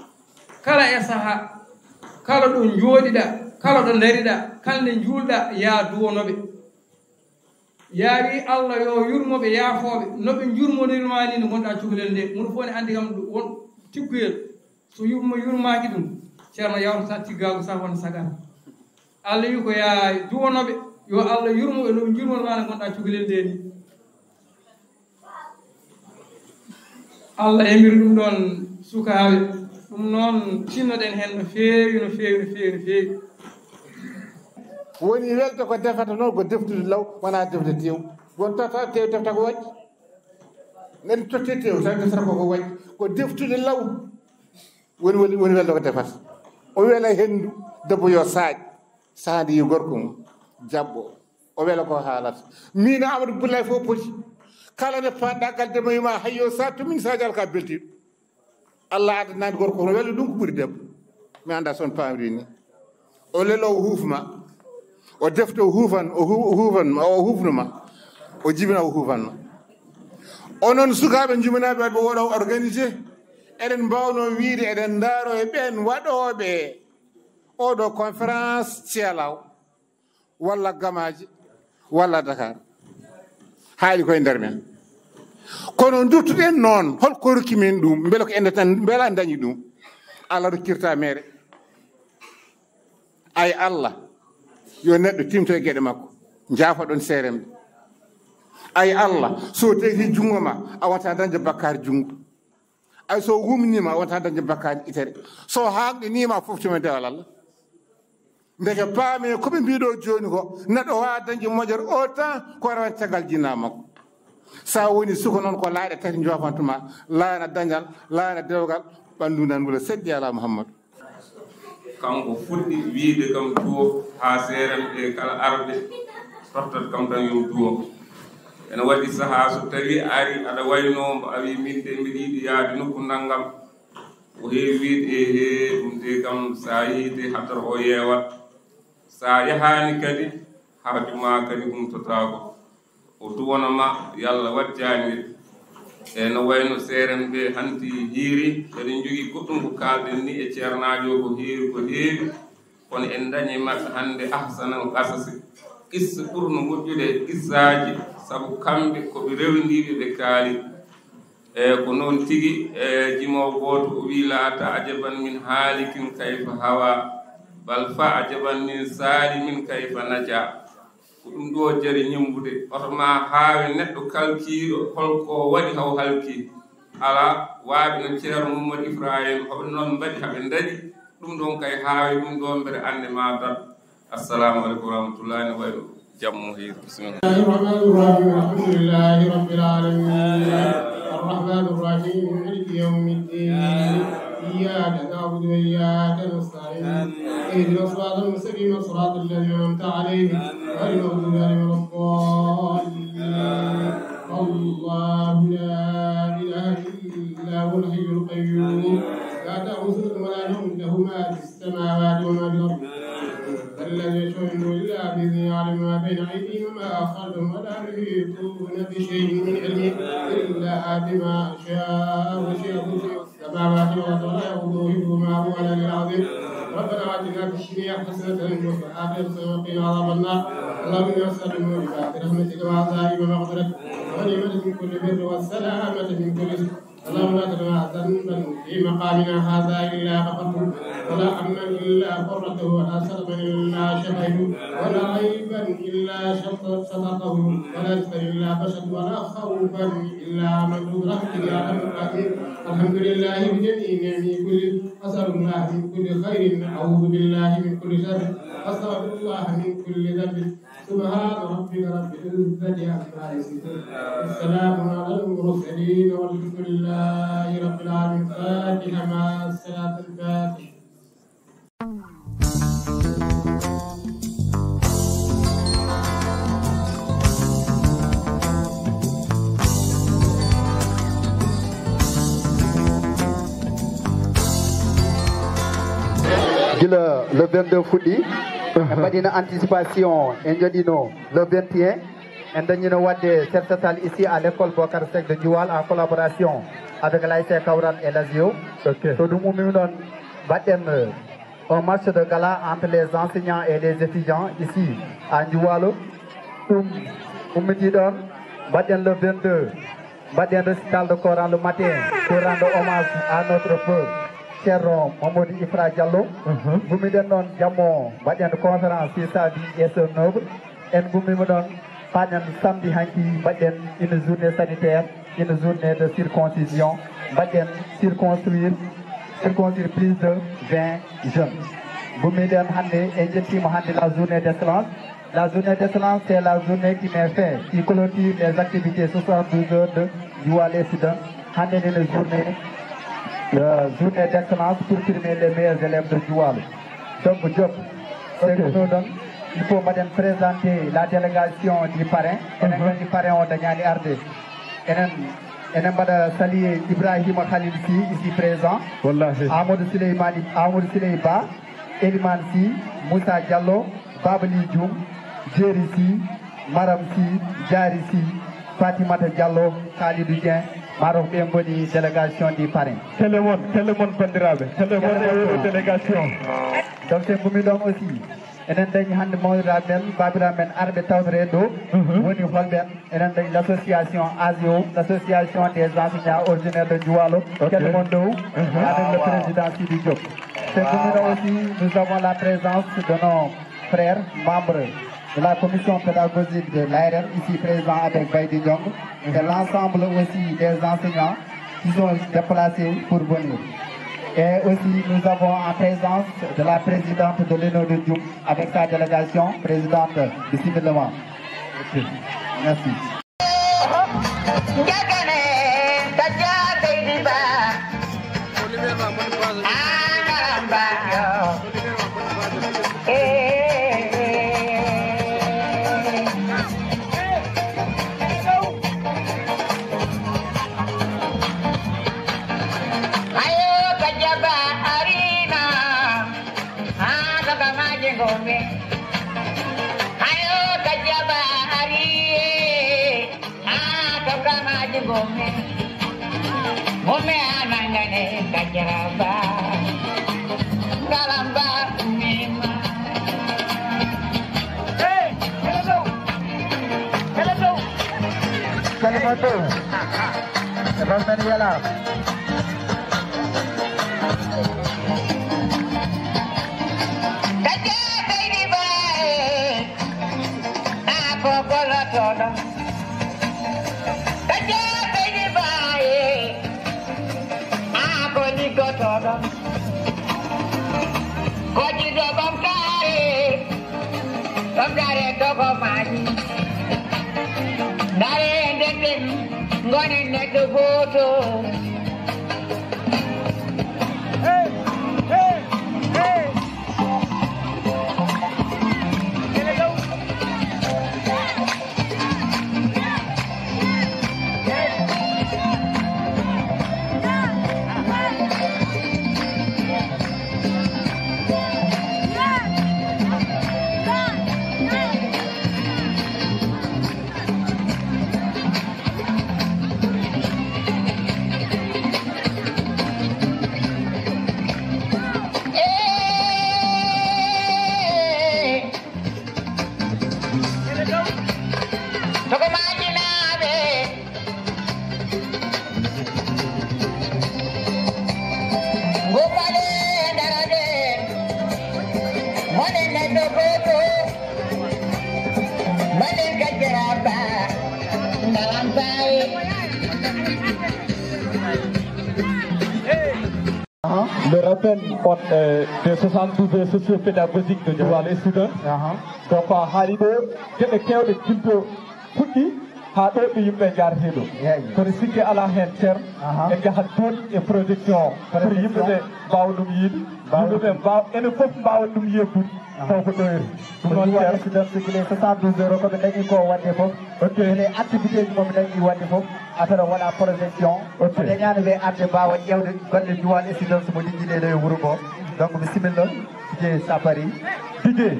kala e saha, kala ɗo njooɗiɗa, kala ɗo ndariɗa, kala nde njuulɗa, ya duwonoɓe. Ya wi Allah yo yurmoɓe, yaafooɓe, no ɓe njurmonirma ni no gonɗa cukalel nde. Munu fof ne andi kam won tigguyel. So yurmo yurmaaki ɗum, Ceerno yawtata tiggaagu sah wonde sagar. Allah wi ko ya duwonoɓe, yo Allah yurmoɓe no ɓe njurmonirma no gonɗa cukalel nde ni. Allah yamiri ɗum ɗon sukaaɓe. Ɗum noon, tinnoɗen heen no feewi, no feewi, no feewi, no feewi. Woni welde ko defata noon ko deftude law, wonaa defde tew. Won tata tew defta ko waɗi. Nen totte tew, tawi defta ko ko waɗi. Ko deftude law. Woni, woni, woni welde ko defata. O wela henndu, debbo yo saaƴ. Sahade yi gorko mum, jaɓɓo. O wela ko haalata. Min Amadou Boulaye fof poti. Kala nde paɗɗa gal debbo yima, hayyo sa tumin sa jal ka beltiɗo. Allah addanani gorko kono wela ɗum ko ɓuri debbo. Mi anda son pamri ni. O lelo o hufma. O defto o hufan, o hu-, o hufan, o hufnuma. O jibina o hufanma. Onon sukaaɓe jumanaɓe wadɓe oɗo organisé. Eɗen mbawno wiide eɗen ndaaro e ɓen waɗooɓe oɗo conférence Ceelaw walla Gamaaji walla Dakar. Haali koye nder men. Kono duttuɗen noon, hol ko rokki men ɗum? Mbele ko ende tan, mbela dañi ɗum? Allah rokkirta mere. Ay Allah, yo neɗɗo timto e geɗe makko. Njaafoɗon seeremɓe. Ay Allah, so tegi junngo ma, a wonta dañde bakkaar junngo. Ay so wumnima, a wonta dañde bakkaar itere. So haaqɗinima, a foftima dewal Allah. Ndeke paame ko ɓe mbiɗo jooni ko, neɗɗo wawa dañde moƴere o tan ko rewan caggal jinna makko. Sa woni suka noon ko laaɗe tati njofantuma, laana dañal, laana dewgal, ɓanndu nan wula seɗɗi ala Muhammadu. Kanko fuɗɗi wiide kam duwo haa seeran ɓe kala arɓe tottat kam tan yo duwo. Ene waɗi sahaa so tawi a ari aɗa wayno mbo a wi min de mbiɗa yiɗi yaade nokku nanngam. O heewi wiide ehe ɗum de kam so a yehii de hadara o yeewat. So a yahaani kadi haaju ma kadi humtotaako. O duwano ma, yo Allah waɗ jaangirde. E no wayno seeren ɓe hanti hiiri, eɗen njogii goɗɗum ko kaalɗen ni e ceernaajo o ko heewi, ko heewi. Kono en dañii maɓɓe hannde ahsanal qasasi. Qissa ɓurno moƴƴude e qissaaji, sabu kamɓe ko ɓe rewndiiɓe ɓe kaali. E ko noon tigi, e jimoowo gooto o wii, "Laa ta'jaban min haalikin kayfa hawa, bal fa'jaban min saalimin kayfa naja." Ko ɗum ɗo jari ñemmbude. Oto ma haawe neɗɗo kalkiiɗo, holko waɗi haw halki? Alaa, waaɓe no Ceerno Mummadi Ibrahim, hoɓe noon mbaɗi haɓe ndañi. Ɗum ɗon kay haawe ɗum ɗo mbeɗa annde ma tan. Assalamu aleykum wa rahmatullahi, no wayi ɗo jam mo hiiri. Bismillah. بسم الله الرحمن الرحيم. الحمد لله رب العالمين. الرحمن الرحيم. مالك يوم الدين. إياك نعبد وإياك نستعين. اهدنا الصراط المستقيم، صراط الذين أنعمت عليهم، غير المغضوب عليهم ولا الضالين. الله لا إله إلا هو الحي القيوم. لا تأخذه سنة ولا نوم، له ما في السماوات وما في الأرض. من ذا الذي يشفع عنده إلا بإذنه، يعلم ما بين أيديهم وما خلفهم، ولا يحيطون بشيء من علمه إلا بما شاء، وسع كرسيه السماوات والأرض، ولا يؤوده حفظهما، وهو العلي العظيم. ربنا آتنا في الدنيا حسنة وفي الآخرة حسنة وقنا عذاب النار. اللهم إنا نسألك موجبات رحمتك وعزائم مغفرتك وغنيمة من كل بر والسلامة من كل إثم. اللهم لا تدع ذنبا في مقامنا هذا إلا غفرته، ولا هما إلا فرجته، ولا كربا إلا شفيته، ولا عيبا إلا سترته، ولا رزقا إلا بسطته، ولا خوفا إلا آمنته برحمتك يا أرحم الراحمين. الحمد لله بجميع نعمه كله، أسأل الله من كل خير، أعوذ بالله من كل شر، أستغفر الله من كل ذنب. سبحان ربك رب العزة عما يصفون. والسلام على المرسلين والحمد لله رب العالمين. فاتحة مع الصلاة الفاتحة. Gila le vingt-deux fuɗɗi, en mbaɗino anticipation, en jooɗino le vingt et un, en dañino waɗde set setal ici à l'école Bokar Seck de Djoual en collaboration avec l'A S C Kawral et l'A S I O. Ok. So ɗum ummii ɗon, mbaɗɗen, euh, un match de gala entre les enseignants et les étudiants ici à Djoualo. Ɗum ummitii ɗon, mbaɗɗen le vingt-deux, mbaɗɗen récital de Coran le matin pour rendre hommage à notre feu Ceerno Mamadou Ifra Diallo. Mhm. Ngummiɗen noon jammo, mbaɗɗen conférence sur sa vie et son œuvre. En ngummiima ɗon, paaɗen samedi hanki, mbaɗɗen une journée sanitaire, une journée de circoncision, mbaɗɗen circonstruire, circoncire plus de vingt jeunes. Ngummiɗen hannde, en njettiima hannde la journée d'excellence. La journée d'excellence, c'est la journée qui met fin, qui clôture les activités soixante-douze heures de Djoual Incident. Hannde ndene journée La journée déclenche pour primer les meilleurs élèves de Djoualo. Donc, Diop, c'est que nous donne, il faut maintenant présenter la délégation du parrain. Enen nganndi parrain o dañaani arde. Enen, enen mbaɗa saluer Ibrahima Khalil Sy, ici présent. Wallahi. Amadou Souleymane, Amadou Souley Ba, Elimane Sy, Moussa Diallo, Babali Dioum, Jeeri Sy, Maram Sy, Jaari Sy, Fatimata Diallo, Kalidou Dieng, maaro ɓe ngoni délégation du parrain. Kelle mon, kelle mon banndiraaɓe, kelle mon e oɗo délégation. Donc, so ngummi ɗon aussi, enen dañi hannde mawniraa men, baabiraaɓe men arɓe tawtoree ɗo, woni holɓe en? Enen dañi l'association ASIO, l'association des enseignants originaires de Djoualo, kelle mon ɗo, avec le président Sidi Diop. C'est pour nous aussi, nous avons la présence de nos frères membres de la commission pédagogique de l'A R M, ici présent avec Baïdi Diong, et l'ensemble aussi des enseignants qui sont déplacés pour venir. Et aussi, nous avons en présence de la présidente de l'ENO de Djoum avec sa délégation, présidente de Similewan. Merci. Njagane, Kaja Baby Ba. Angaramba, yo. Eh, eh, eh. Ayo, Kaja Ba Arina. Ah, toka maji ngome. Ayo, Kaja Ba Ari, eh. Ah, toka maji ngome. Ngome anangane kajaraba. Ngalamba mima. Hey, hello. Hello. Kalimantan. Ramdan Yala. Kaja Baby Ba, eh. Ah, ko golotoɗo. Kaja Baby Ba, eh. Ah, ko liggotoɗo. Ko jiɗo ɓamtaare. Ɓamtaare dogo maaji. Ndaare ndenden, ngonen neɗɗo gooto. Togo maajinaaɓe. Ngumale darade. Mone neɗɗo gooto. Malen kajjaraaba. Ngalam baye. Le rappel on, euh, des soixante-douze heures socio-pédagogiques de Djoualo Students. Donc, a haali ɗo geɗe kewɗe gilto fuɗɗi haa ɗo ɓe yimɓe njaarete ɗo. Kono sikke alaa heen, Ceerno, en njahat toon e projection pour yimɓe ɓe mbaawa ɗum yiide. Yimɓe ɓe mbaawa, enen fof mbaawa ɗum yebbude. Taw ko ɗoyre. Ɗum noon, Ceerno, soixante-douze heures ko ɓe dañi ko waɗde fof. Ok. Ene activité ji mo ɓe dañi waɗde fof. Affaire o waɗa projection. Ok. Ɓe dañaani ɓe arde mbaawa ƴeewde golle Djoualo Students mo liggiɗe ɗo e wuro ngo. Donc, bisimilla, Didier Sapari. Didier.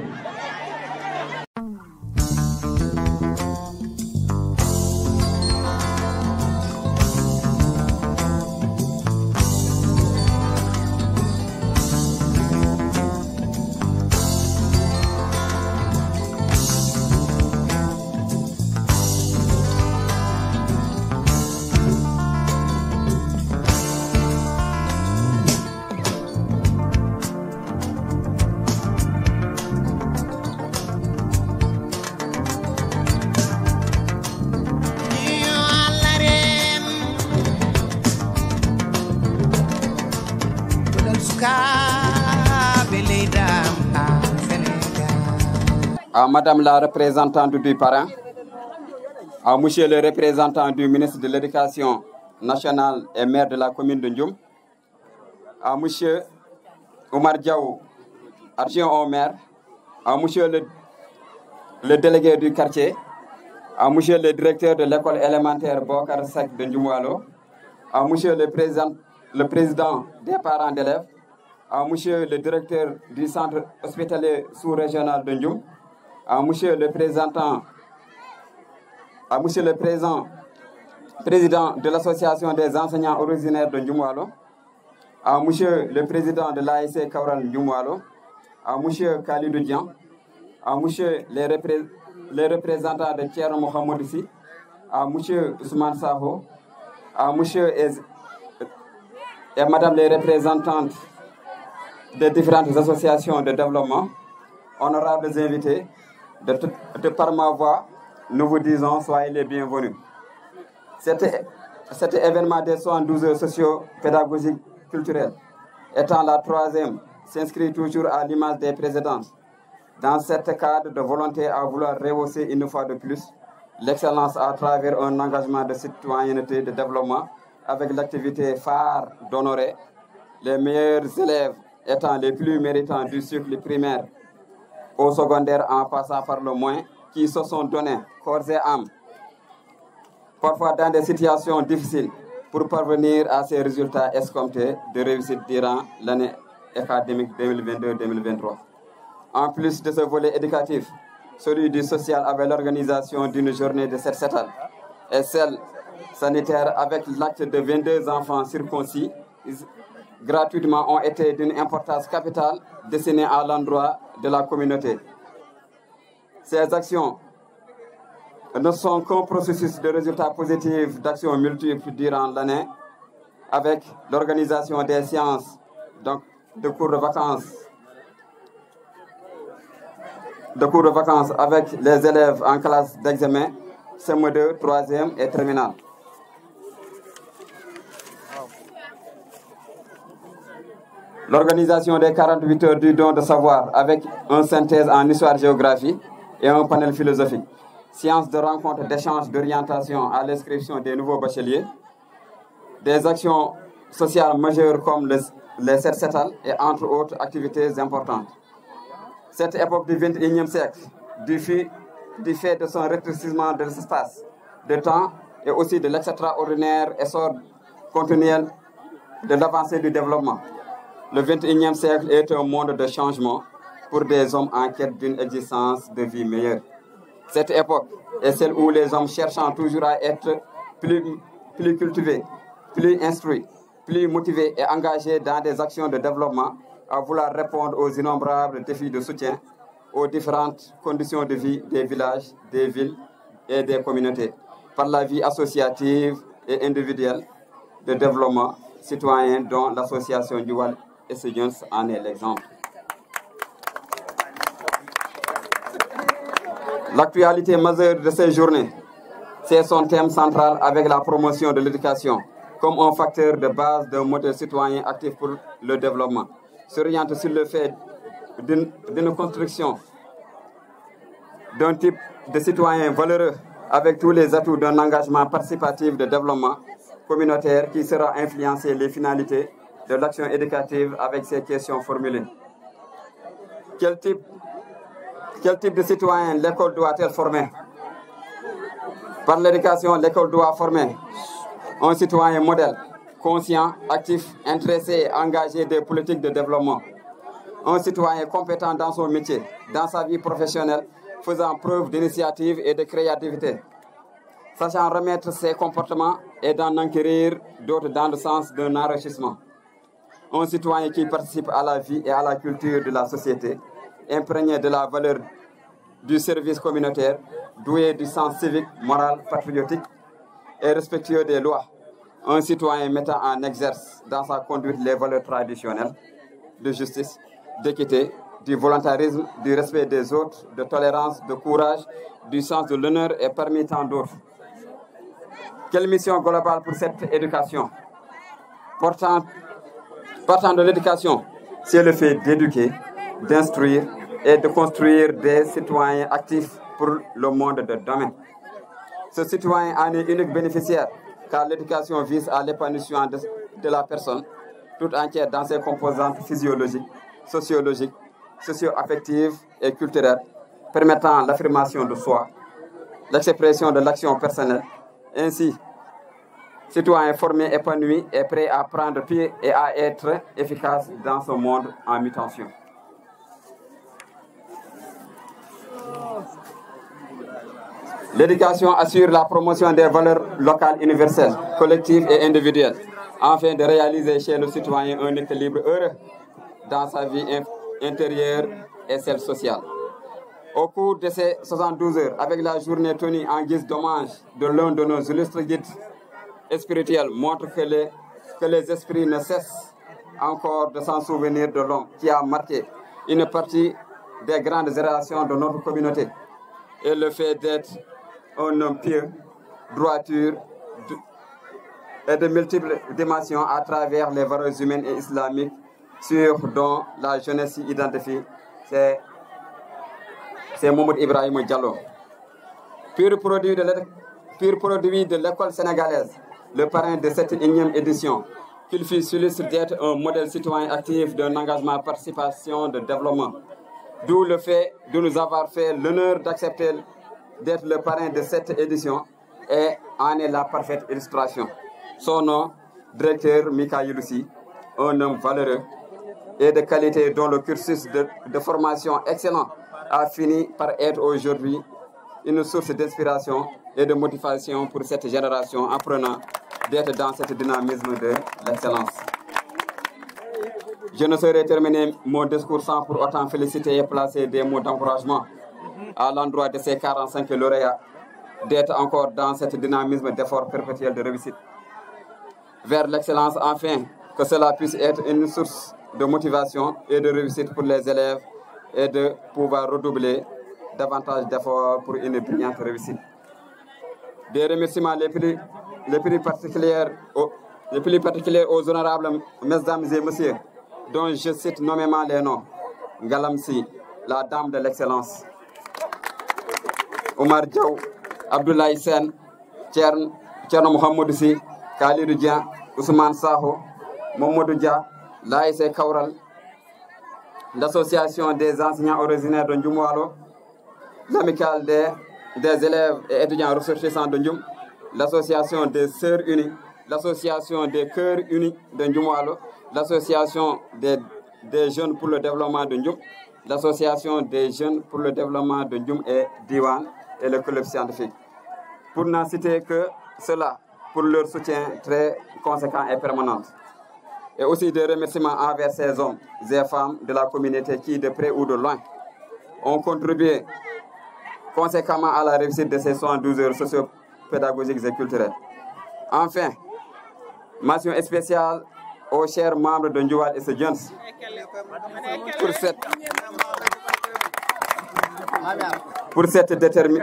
À Madame la représentante du parrain, à Monsieur le représentant du ministre de l'Éducation nationale et maire de la commune de Ndioum, à Monsieur Oumar Diaw, adjoint au maire, à Monsieur le, le délégué du quartier, à Monsieur le directeur de l'école élémentaire Bokar Sec de Ndjumwalo, à Monsieur le président, le président des parents d'élèves, à Monsieur le directeur du centre hospitalier sous-régional de Ndjoum, à Monsieur le présentant, à Monsieur le président, président de l'association des enseignants originaires de Ndjumwalo, à Monsieur le président de l'A S C Kaoral Ndjumwalo, à Monsieur Khalidou Dian, à Monsieur les, repré- les représentants de Thierno Mohamed Si, à Monsieur Ousmane Saho, à Monsieur et, et Madame les représentantes des différentes associations de développement, honorables invités, de, de par ma voix, nous vous disons soyez les bienvenus. Cet, cet événement des soixante-douze heures socio-pédagogiques culturelles, étant la troisième, s'inscrit toujours à l'image des précédentes. Dans cette cadre de volonté à vouloir rehausser une fois de plus l'excellence à travers un engagement de citoyenneté de développement avec l'activité phare d'honorer les meilleurs élèves étant les plus méritants du cycle primaire au secondaire en passant par le moins qui se sont donnés corps et âme parfois dans des situations difficiles, pour parvenir à ces résultats escomptés de réussite durant l'année académique deux mille vingt-deux deux mille vingt-trois. En plus de ce volet éducatif, celui du social avec l'organisation d'une journée de set setal et celle sanitaire avec l'acte de vingt-deux enfants circoncis gratuitement ont été d'une importance capitale destinée à l'endroit de la communauté. Ces actions ne sont qu'un processus de résultats positifs d'actions multiples durant l'année avec l'organisation des séances donc, de cours de vacances de cours de vacances avec les élèves en classe d'examen C M deux, troisième et terminale. L'organisation des quarante-huit heures du don de savoir avec une synthèse en histoire-géographie et un panel philosophique. Séance de rencontre d'échange d'orientation à l'inscription des nouveaux bacheliers. Des actions sociales majeures comme les, les set setal et entre autres activités importantes. Cette époque du vingt et unième siècle, du fait, du fait de son rétrécissement de l'espace, de temps et aussi de l'extraordinaire essor continuel de l'avancée du développement. Le vingt et unième siècle est un monde de changement pour des hommes en quête d'une existence de vie meilleure. Cette époque est celle où les hommes cherchant toujours à être plus, plus cultivés, plus instruits, plus motivés et engagés dans des actions de développement à vouloir répondre aux innombrables défis de soutien aux différentes conditions de vie des villages, des villes et des communautés par la vie associative et individuelle de développement citoyen dont l'association Dual Estudiants en est l'exemple. L'actualité majeure de ces journées, c'est son thème central avec la promotion de l'éducation comme un facteur de base d'un modèle citoyen actif pour le développement, s'oriente sur le fait d'une construction d'un type de citoyen valeureux avec tous les atouts d'un engagement participatif de développement communautaire qui sera influencé les finalités de l'action éducative avec ces questions formulées. Quel type, quel type de citoyen l'école doit-elle former ? Par l'éducation, l'école doit former un citoyen modèle, conscient, actif, intéressé et engagé des politiques de développement. Un citoyen compétent dans son métier, dans sa vie professionnelle, faisant preuve d'initiative et de créativité, sachant remettre ses comportements et d'en acquérir d'autres dans le sens d'un enrichissement. Un citoyen qui participe à la vie et à la culture de la société, imprégné de la valeur du service communautaire, doué du sens civique, moral, patriotique et respectueux des lois. Un citoyen mettant en exerce dans sa conduite les valeurs traditionnelles de justice, d'équité, du volontarisme, du respect des autres, de tolérance, de courage, du sens de l'honneur et parmi tant d'autres. Quelle mission globale pour cette éducation ? Partant, partant de l'éducation, c'est le fait d'éduquer, d'instruire et de construire des citoyens actifs pour le monde de demain. Ce citoyen en est unique bénéficiaire, car l'éducation vise à l'épanouissement de, de la personne, tout entière dans ses composantes physiologiques, sociologiques, socio-affectives et culturelles, permettant l'affirmation de soi, l'expression de l'action personnelle. Ainsi, citoyen formé, épanoui et prêt à prendre pied et à être efficace dans ce monde en mutation. L'éducation assure la promotion des valeurs locales universelles, collectives et individuelles, afin de réaliser chez le citoyen un équilibre heureux dans sa vie in- intérieure et celle sociale. Au cours de ces soixante-douze heures, avec la journée tenue en guise d'hommage de l'un de nos illustres guides spirituels, montre que les, que les esprits ne cessent encore de s'en souvenir de l'homme qui a marqué une partie des grandes générations de notre communauté et le fait d'être un homme pieux, droiture, et de multiples dimensions à travers les valeurs humaines et islamiques sur dont la jeunesse s'identifie, c'est, c'est Mamadou Ibrahim Diallo. Pur produit de l'é- pur produit de l'école sénégalaise, le parrain de cette énième édition, qu'il fut illustre d'être un modèle citoyen actif d'un engagement participation de développement. D'où le fait de nous avoir fait l'honneur d'accepter d'être le parrain de cette édition et en est la parfaite illustration. Son nom, directeur Mikaïl Sy, un homme valeureux et de qualité dont le cursus de, de formation excellent a fini par être aujourd'hui une source d'inspiration et de motivation pour cette génération apprenant d'être dans ce dynamisme de l'excellence. Je ne saurais terminer mon discours sans pour autant féliciter et placer des mots d'encouragement à l'endroit de ces quarante-cinq lauréats d'être encore dans ce dynamisme d'effort perpétuel de réussite vers l'excellence, afin que cela puisse être une source de motivation et de réussite pour les élèves et de pouvoir redoubler davantage d'efforts pour une brillante réussite. Des remerciements les plus, les plus particuliers aux, les plus particuliers aux honorables mesdames et messieurs, dont je cite nommément les noms. Galam Sy, la dame de l'excellence. Omar Diaw, Abdoulaye Sen, Thierno, Thierno Mohamedou Sy, Khalidou Dieng, Ousmane Sakho, Mamadou Dia, l'A S C Kawral, l'association des enseignants originaires de Ndioum Walo, l'amicale des, des élèves et étudiants ressortissants de Ndioum, l'association des sœurs unies, l'association des cœurs unis de Ndioum Walo, l'association des, des jeunes pour le développement de Ndioum, l'association des jeunes pour le développement de Ndioum et Diwan et le club scientifique. Pour n'en citer que cela, pour leur soutien très conséquent et permanent. Et aussi des remerciements envers ces hommes et femmes de la communauté qui, de près ou de loin, ont contribué conséquemment à la réussite de ces soixante-douze heures socio-pédagogiques et culturelles. Enfin, mention spéciale aux chers membres de Ndioum Walo Estudiants pour cette, pour cette détermi-,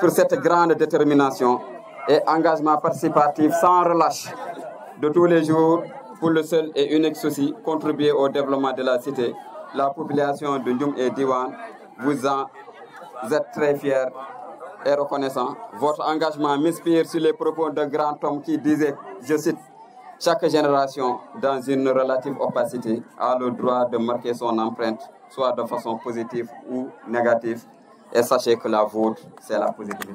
pour cette grande détermination et engagement participatif sans relâche de tous les jours pour le seul et unique souci, contribuer au développement de la cité, la population de Ndioum et Diwan. Vous en êtes très fiers et reconnaissants. Votre engagement m'inspire sur les propos d'un grand homme qui disait, je cite, chaque génération, dans une relative opacité, a le droit de marquer son empreinte, soit de façon positive ou négative. Et sachez que la vôtre, c'est la positivité.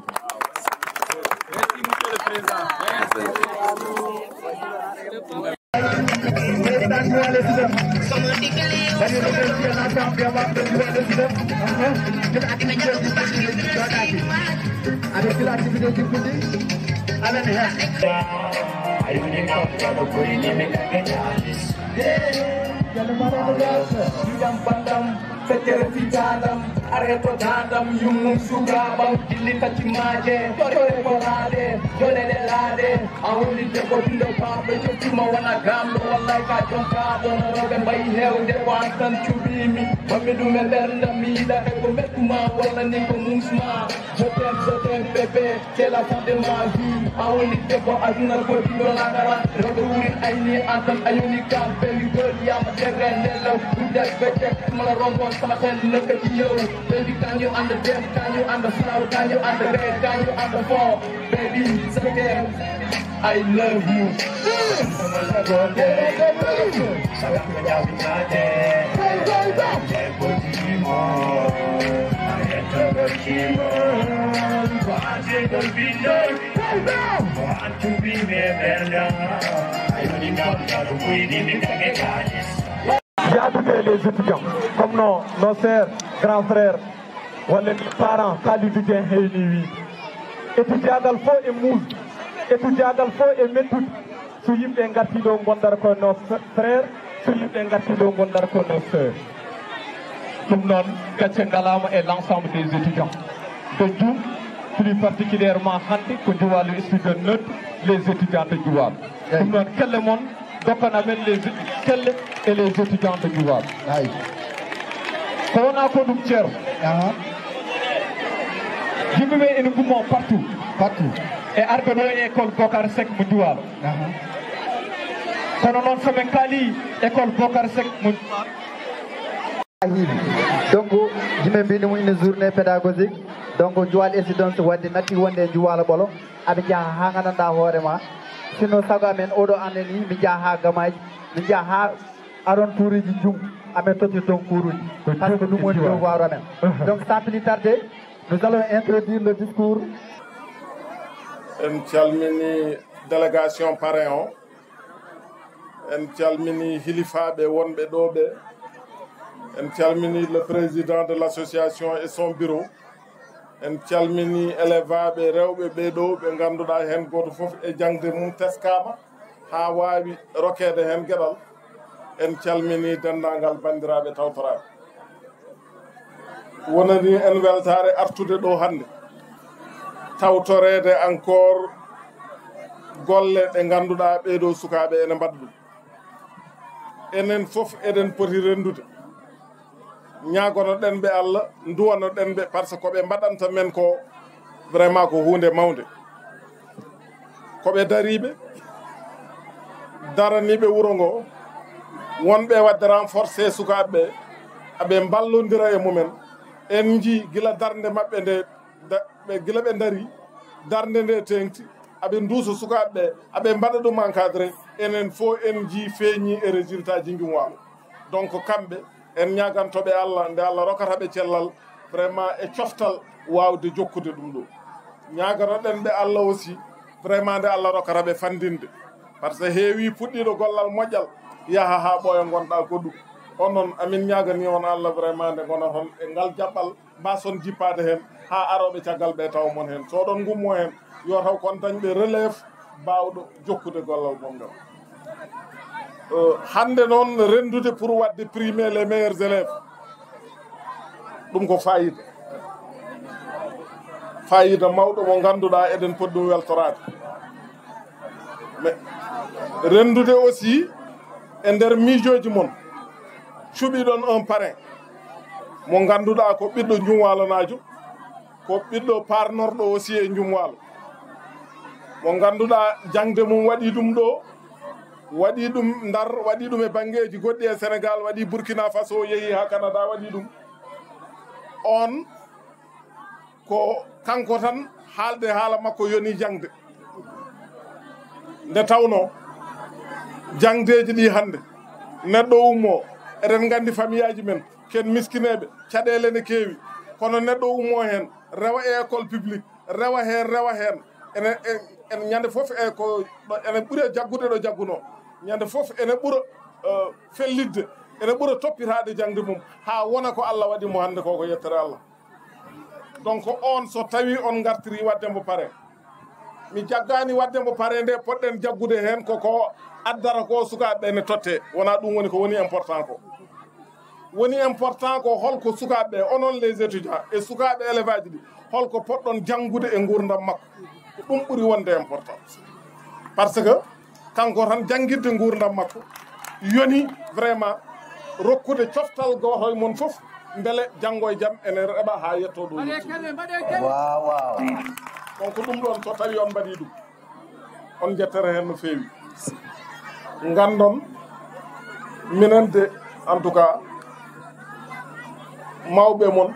Feccere fitandam, areto dadam, yummum sukabam, dilli tacci maje, tore ko lade, jole de lade. A woni debbo bindo paɓe, jottima wona gamɗo, wallay ka jom kaɓo. No rewɓe mbayi hewde, ko an tan cubimi. Wammi ɗum e ɓerdam, mi yiɗa e ko mettuma, walla ni ko musma. Je t'aime, je t'aime, bébé, t'es la femme de ma vie. A woni debbo aduna, ko bindo lagara. Rewɓe wurin ayni an tan, a yoni kam, baby girl, yama terre, nde law, gudda, bete, mala rongo, sama sen, nekka ci yow. Baby, can you understand? Can you understand? Can you understand? Can you understand? Baby, say them. I love you. Yaadude e les étudiants, comme nos, nos sœurs, grands frères, walla ni parents, Kalidou Dieng heyni wiide. Étudiagal fof e muus, étudiagal fof e mettude. So yimɓe ngartii ɗo, ngondata ko nos frères, so yimɓe ngartii ɗo, ngondata ko nos sœurs. Ɗum noon, gacce ngalaama e l'ensemble des étudiants de Ndioum, plus particulièrement hannde ko Juwaalo Student Net, les étudiants de Juwaalo. Ɗum noon, kelle mon, dokkana men les kelle et les étudiants de Juwaalo. Ay. Ko wona ko ɗum, Ceerno. Aha. Yimɓe ɓe ene ngummo partout. Partout. E arɓe ɗo e école Bocar Seck mo Juwaalo. Aha. Kono noon, so min kaali école Bocar Seck mo Ahiiɓe. Donc, yimɓe mbino mum ine journée pédagogique. Donc, Juwaalo Student Net wadde natti wonde e Juwaalo Ɓolo. Aɓe njaha haa nganndanɗaa hoore ma. Sinno sago amen, oɗo année ni, min njaha haa Gamaaji, min njaha haa aron tuuruuji Ndioum, amen totti toon kuuruuji. Ko parce que ɗum woni devoir amen. Donc, sans plus tarder, nous allons introduire le discours. En calmini délégation parrain o. En calmini hilifaaɓe wonɓe ɗo ɓe. En calmini le président de l'association et son bureau. En calmini élèveaaɓe rewɓe ɓe ɗo ɓe ngannduɗaa heen gooto fof e jaŋde mum teskaama haa waawi rokeede heen geɗal. En calmini denndaangal banndiraaɓe tawtoraaɓe. Wonani en weltaare artude ɗo hannde, tawtoreede encore golle ɗe ngannduɗaa ɓee ɗo sukaaɓe ene mbaɗa ɗum. Enen fof eɗen poti renndude, ñaagonoɗen ɓe Allah, nduwanoɗen ɓe, par ce que ko ɓe mbaɗanta men ko, vraiment ko huunde mawnde. Ko ɓe dariiɓe, daraniiɓe wuro ngo, wonɓe waɗde renforcer sukaaɓe ɓe, aɓe mballondira e mumen. En njii gila darnde maɓɓe nde, da-, ɓe, gila ɓe ndarii, darnde nde teeŋti, aɓe nduusa sukaaɓe ɓe, aɓe mbaɗa ɗum encadré. Enen fof en njii feeñii e résultat ji Ndioum Waalo. Donc, kamɓe, en ñaaganto ɓe Allah, nde Allah rokkata ɓe cellal, vraiment, e coftal waawde jokkude ɗum ɗo. Ñaaganoɗen ɓe Allah aussi, vraiment, nde Allah rokkata ɓe fanndinde. Par ce que heewi puɗɗiiɗo gollal moƴƴal, yaha haa ɓooya ngonɗaa ko ɗum. Onon, amin ñaaganii on Allah, vraiment, nde ngonaton e ngal jaɓɓal, mbaason jippaade heen haa arooɓe caggal ɓe tawa mon heen. So oɗon ngummo heen, yo taw kon dañɓe relève baawɗo jokkude gollal mon ngal. Euh, hannde noon, renndude pour waɗde primer les meilleurs élèves, ɗum ko faayiida. Faayiida mawɗo mo ngannduɗaa eɗen poti ɗum weltoraade. Mais renndude aussi e nder miijooji mon, cuɓiɗon un parrain mo ngannduɗaa ko ɓiɗɗo Ndioum Waalonaajo, ko ɓiɗɗo paarnorɗo aussi e Ndioum Waalo. Mo ngannduɗaa jaŋde mum waɗi ɗum ɗo, waɗi ɗum Ndar, waɗi ɗum e banngeeji goɗɗi e Sénégal, waɗi Burkina Faso, yehi haa Canada, waɗi ɗum. On ko kanko tan haalde haala makko yoni jaŋde. Nde tawnoo jaŋdeeji ɗi hannde, neɗɗo ummoo, eɗen nganndi famiyaaji men, ken miskineeɓe, caɗeele ne keewi, kono neɗɗo ummoo heen, rewa e école publique, rewa heen, rewa heen, ene, en, en ñande fof e ko ɗo, ene ɓuri jaggude ɗo jaggunoo, ñande fof ene ɓura, eh, fellitde, ene ɓura toppitaade jaŋde mum, haa wona ko Allah waɗi mo hannde ko, ko yettere Allah. Donc, on so tawi on ngartiri waɗde mbo parrain, mi jaggaani waɗde mbo parrain nde, poɗɗen jaggude heen ko, ko addata ko sukaaɓe ɓe ne totte, wona ɗum woni ko woni important ko. Woni important ko holko sukaaɓe ɓe, onon les étudiants e sukaaɓe élève aji ɗi, holko poɗɗon janngude e nguurndam makko. Ko ɗum ɓuri wonde important. Par ce que kanko tan janngirde nguurndam makko, yoni vraiment rokkude coftal gooto e mon fof, mbele janngo e jam ene reɓa haa yetto ɗo yetti. Waaw, waaw. Donc, ɗum ɗoon, so tawi on mbaɗi ɗum, on njettere heen no feewi. Nganndon, minen de, en tout cas, mawɓe mon,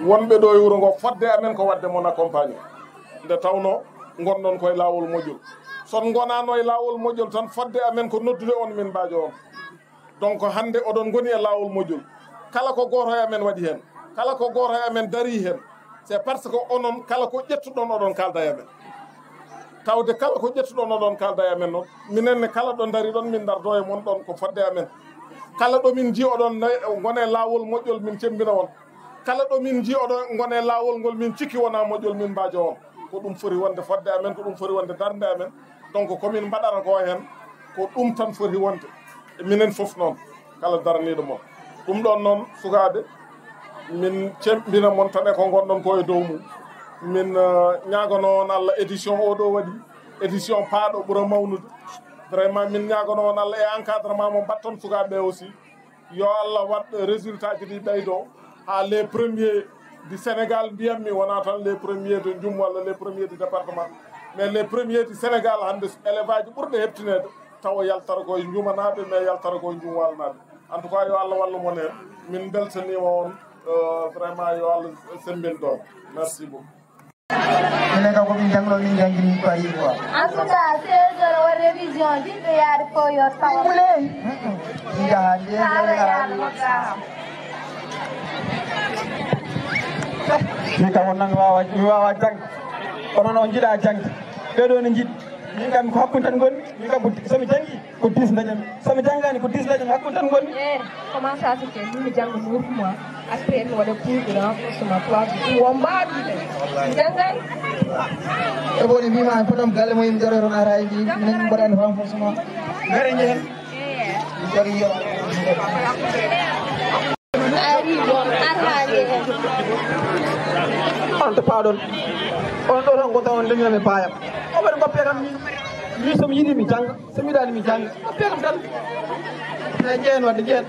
wonɓe ɗo e wuro ngo, fodde amen ko waɗde mon accompagné. Nde tawnoo ngonɗon koye laawol moƴƴol. Son ngonaano e laawol moƴƴol tan, fodde amen ko noddude on, min mbaajo on. Donc, hannde oɗon ngoni e laawol moƴƴol. Kala ko gooto e amen waɗi heen, kala ko gooto e amen darii heen, c'est parce que onon, kala ko ƴettuɗon, oɗon kaalda e amen. Tawde kala ko ƴettuɗon, oɗon kaalda e amen noon, minen ne, kala ɗo ndariɗon, min ndardo e mon ɗon ko fodde amen. Kala ɗo min nji oɗon ne-, ngona e laawol moƴƴol, min cemmbina on. Kala ɗo min nji oɗon ngona e laawol ngol min cikki wonaa moƴƴol, min mbaajo on. Ko ɗum foti wonde fodde amen, ko ɗum foti wonde darnde amen. Donc, ko min mbaɗata ko heen, ko ɗum tan foti wonde. E minen fof noon, kala daraniiɗo mon. Ɗum ɗoon noon, sukaaɓe, min cemmbina mon tan e ko ngonɗon ko e dow mum. Min, eh, ñaaganoo on Allah, édition o ɗo waɗi, édition paaɗo, ɓura mawnude. Vraiment, min ñaaganoo on Allah e encadrement mo mbaɗton sukaaɓe ɓe aussi. Yo Allah waɗ résultat ji ɗi ɓeydo haa les premiers du Sénégal, mbiyatmi, wonaa tan les premiers de Ndioum walla les premiers du département, mais les premiers du Sénégal. Hannde élève aji ɓurɓe heɓtineede tawa yaltata ko e Ndioumanaɓe, mais yaltata ko e Ndioum Waalanaɓe. En tout cas, yo Allah wallu mon heen. Min mbeltaniima on, euh, vraiment, yo Allah semmbin ɗon. Merci beaucoup. Minen kam ko min jangɗo, min jangini ko ayi quoi. En tout cas, seize heures o révision ji, ɓe yaade fof yo tawa. Ɓule. Min njaha nde. Haala yaade mo gaha. Min kam on nan mi wawa, mi wawa jangde. Kono noon on jiɗa jangde. Ɓeɗo ne jiɗi. Min kam ko hakkunde tan ngonmi. Min kam ko, so mi jangi, ko dix dañanmi. So mi janngaani, ko dix dañanmi, hakkunde tan ngonmi. Eh, comment ça se fait? Min, mi jannga neuf mois. Après, mi waɗa cours de renforcement, trois jours. Ɗum won mbaaɗi de. Mi janngaani. E woni mbima en potam galle mo en jaro ron ara e mbi minen mbaɗani renforcement. Mere njehen. Mi jari yo. Ari, bon, ar haa njehen. On to paaɗon. On ɗo tan ko taw on dañi mi paayam. O waɗi goppe kam min. Min so mi yiɗi mi jannga. So mi yiɗaani mi jannga. Goppe kam tan. Eyi, ƴeen wadde, ƴeen.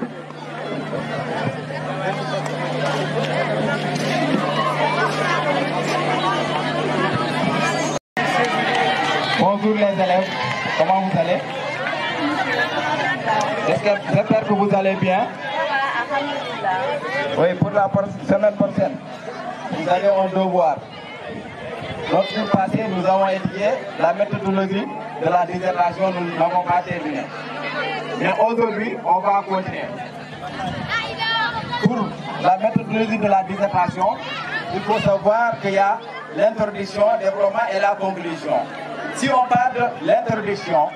Bonjour les élèves, comment vous allez? J'espère, j'espère que vous allez bien. Oui, pour la pro-, semaine prochaine, vous avez un devoir. L'autre jour passé, nous avons étudié la méthodologie de la dissertation, nous n'avons pas terminé. Mais aujourd'hui, on va continuer. Pour la méthodologie de la dissertation, il faut savoir qu'il y a l'introduction, développement et la conclusion. Si on parle de l'introduction,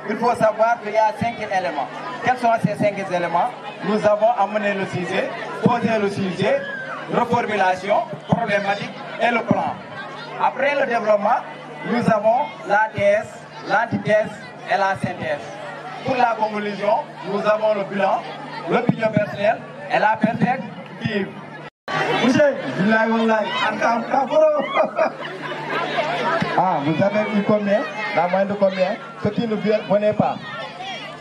il faut savoir qu'il y a cinq éléments. Quels sont ces cinq éléments? Nous avons amené le sujet, posé le sujet, reformulation, problématique et le plan. Après le développement, nous avons la thèse, l'antithèse et la synthèse. Pour la conclusion, nous avons le bilan, l'opinion personnelle et la perspective. Monsieur, billahi wallahi, en tant que pro. Ah, vous avez eu combien? La moyenne de combien? Ce qui ne venait pas.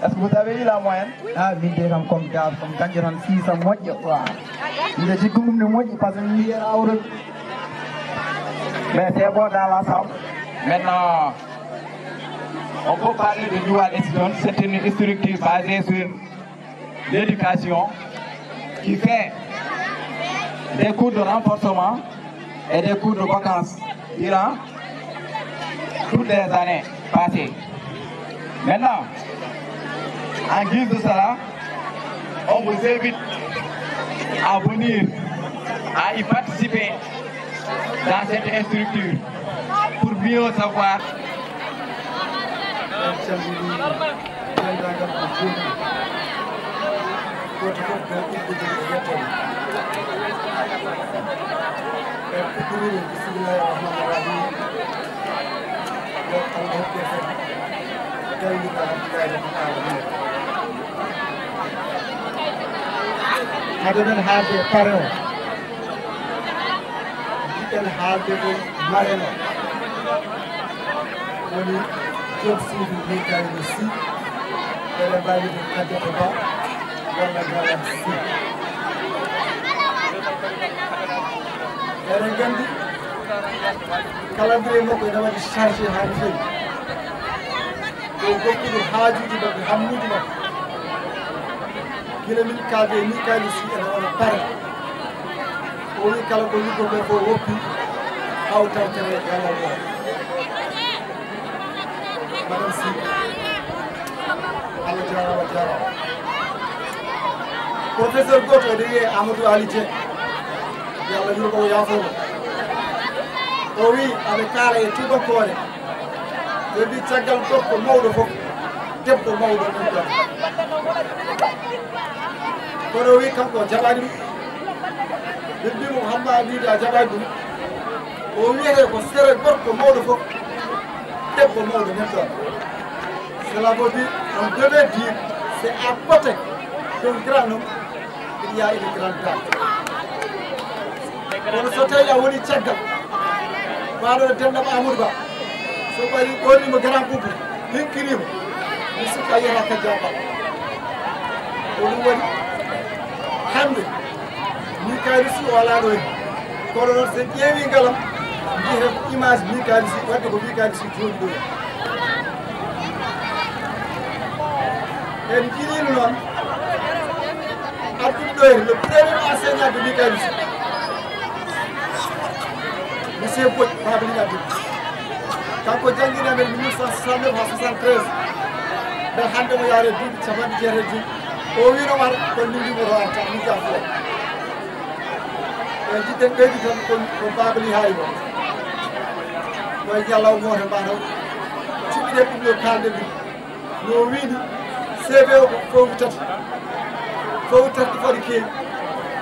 Est-ce que vous avez eu la moyenne? Ah, min de kam comme gars, comme dañde tan six cents moƴƴo, quoi. Min de sikkumi ɗum ne moƴƴi, parce que mi yiyii awre. Mais c'est bon dans l'ensemble. Maintenant, on peut parler de Dual Institute. C'est une structure basée sur l'éducation qui fait des cours de renforcement et des cours de vacances durant toutes les années passées. Maintenant, en guise de cela, on vous invite à venir, à y participer dans cette structure pour mieux savoir. En calminii denndaangal ko jooni. Gooto fof ko udditde e yettode. En puɗɗoriima, bismillahi rahmani rahim. Yo Allah hokku en kadi gaynuka Abdoulaye Rafi Aala minen. Hade men haalde e pare o. Jiɗɗen haalde ɗum mareno woni Joom Suudu Mikayil Sy, ene mbawi ɗum Kadiata Ba walla Galam Sy. Eɗen nganndi calendrier makko ene waɗi chargé haa no feewi. Ko goppuɗo haajuuji maɓɓe, hammuuji maɓɓe. Gila min kaalde e Mikayil Sy ene wona pare. O wi kala ko liggotoo ko woppi hawtantere e galle o. Madame Sy, Allah jaaraama, jaaraama. Professeur gooto ene wiyee Amadou Ali Dieng, yo Allah yurmo o, yaafoo mo. O wii aɓe kaala e tuubankoore, ɓe mbii caggal gorko mawɗo fof, debbo mawɗo ɗum ɗon. Kono o wii kanko o jaɓaani ɗum. Ɓe mbii mo, Hamma wiide a jaɓaani ɗum. O wiyetee ko sere gorko mawɗo fof, debbo mawɗo nanton. Cela veut dire, on devait dire, c'est à côté d'un grand homme, il y a une grande dame. Kono so tawi a woni caggal, mbaɗo denɗam Amadou Ba, so ɓayi ɓornima grand boubou, hinkirima, mi sikka yiyata ka jaaba. Ko ɗum waɗi hannde Mikael Sy o alaa ɗo heen. Kono noon, so en ƴeewi ngalam, njiyeten ko image Mikael Sy, wadde ko Mikael Sy jooɗi ɗo. En njiɗino noon addude ɗo heen le premier enseignant de Mikael Sy, monsieur Mbodj, Babli Abdou. Kanko janngiino amen mille neuf cent soixante-neuf haa soixante-treize. Nde hannde mo yaare duuɓi capanɗe jeetati e joyi. O wiino wara, kono min wiimo to arta, min jaa fuwa. E jiɗɗen ɓeydi tan ko, ko Babli haali ko. Ko e ñalaw gooto mbaɗo. Cuɓiɗen ɗum yo kaalde ɗum. No o wiini, C V o ko fowru tati. Fowru tati ɗi foti keewi.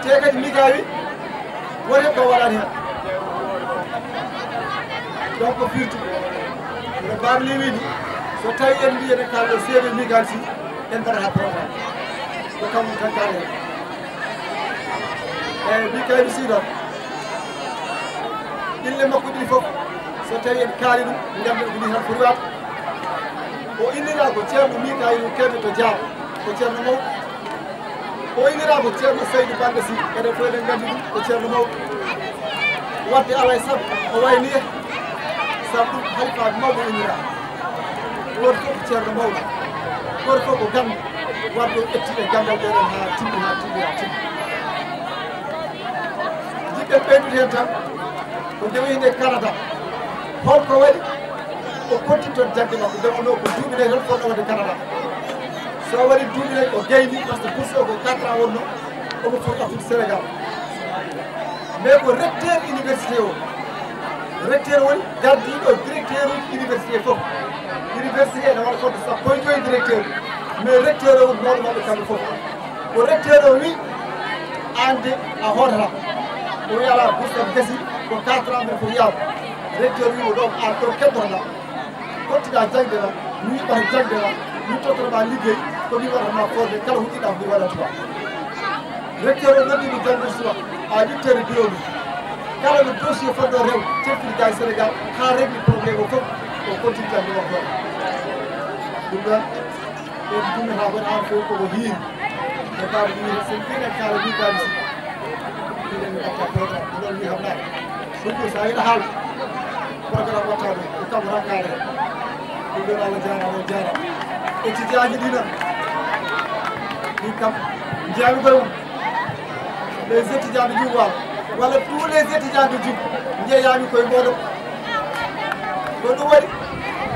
Te kadi Mika wi, woto heɓ ko waɗani hen. Donc ko firti. No Babli wiini, so tawi en mbii eɗen kaala C V Mika Sy, en mbaɗata programme. Ko kamum tan kaalen. Eeyi, Mikael Sy noon, inɗe makko ɗiɗi fof, so tawi en kaali ɗum, ngannduɗen ko nii tan foti waawde. O innira ko Ceerno Mikael Kebe to Diaw, ko ceerno mawɗo. O innira ko Ceerno Saydou Bande Sy, enen fof eɗen nganndi ɗum, ko ceerno mawɗo. Waɗde alaa e sago, o wayi nii, sabu ɗum halifaaɓe mawɓe innira. Gooto fof ko ceerno mawɗo, gooto fof ko ganndo, wadde o ƴetti e ganndal ɓeɗon haa timmi, haa timmi, haa timmi. Jiɗɗen ɓeydude heen tan, ko nde o yehi nde Canada. Hol ko waɗi o continue toon jaŋde makko? Nde wonnoo ko duuɓi nayi tan fotnoo waɗde Canada. So o waɗi duuɓi nayi, o gayni, par ce que bourse o ko quatre ans wonnoo, omo foti artude Sénégal. Mais ko recteur université o, recteur woni gardiiɗo directeur uji université fof. Université ene waɗa fodde sappo e joyi directeur, mais recteur o woni mawɗo maɓɓe kamɓe fof. Ko recteur o wi, aan de a hootata. O wi alaa, bourse am gasi, ko quatre ans mbiɗa foti yaade. Recteur wi mo ɗo, aan ɗo keddorɗa. Pottiɗaa jaŋde ma, mi yuɓɓata jaŋde ma, mi tottata ma liggey, ko mi waɗata ma forme, kala hucciɗaa ko mi waɗata ma. Recteur o noddi mi janngo suba, a ƴettere bureau mum. Kala no dossier fotnoo rew, teftini ga e Sénégal, haa regli problème o fof, o continue jaŋde o hoore. Ɗum ɗon, en dunnata ko aan fof koko hiiri. E baaba mi, sen mbiɗen kaala ni baaba si. Mbiɗen mi watta programme, ɗum ɗon mi hamnaade. Ɗum ɗo, so a yiɗa haal, programme wattaade, ko kam rakkaade. Ɗum ɗon, Allah jaaraama, on jaaraama. Étudiant ji ɗi noon, ɗi kam, njiyaami koye mum. Les étudiants de Diouf, waaw. Walla tous les étudiants de Diouf, njeyaami koye mooɗon. Ko ɗum waɗi,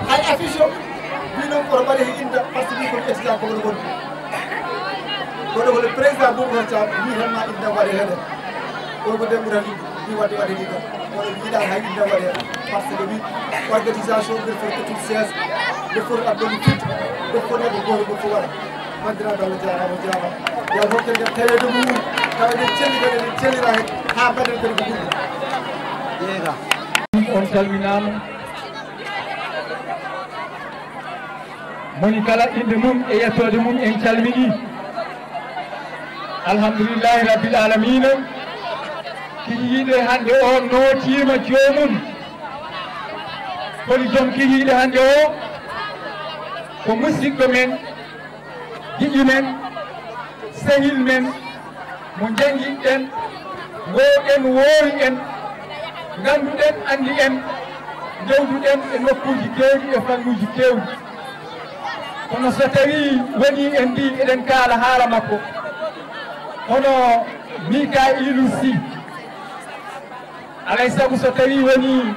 hay affiche o, mbi noon koto mbaɗe he innde, par ce que ko étudiant ko woni woni. Kono ko le président Boubacar Thiam wi tan ma innde waɗe heen. Kono ko ndeen ɓurata yiɗde, mi waɗde waɗe ni kam. Kono mi yiɗaani hay innde waɗe heen. Par ce que mi organisation, mbiɗa foti étude siège, mbiɗa foti addude fit, mbiɗa foti waɗde gooto, mbiɗa foti waɗa. Banndiraaɓe, Allah jaaraama, jaaraama. Yo Allah hokke en taweede mum, tawa eɗen celli kadi, eɗen cellira heen, haa mbaɗen kadi ko ɓuri ɗum. Jeega. On calminaama. Moni kala innde mum e yettoode mum en calminii. Alhamdulillahi Rabbil Aalamiina. Kikiiɗe hannde o nootiima joomum. Holi joom kikiiɗe hannde o? Ko musidɗo men, giƴƴu men, sehil men, mo njanngiɗen, ngooɗen, woowi en, ngannduɗen, anndi en, njewduɗen e nokkuuji keewɗi e fannuuji keewɗi. Kono so tawii wonii en mbii eɗen kaala haala makko, hono Mika'iilu Sy, alay sago so tawii wonii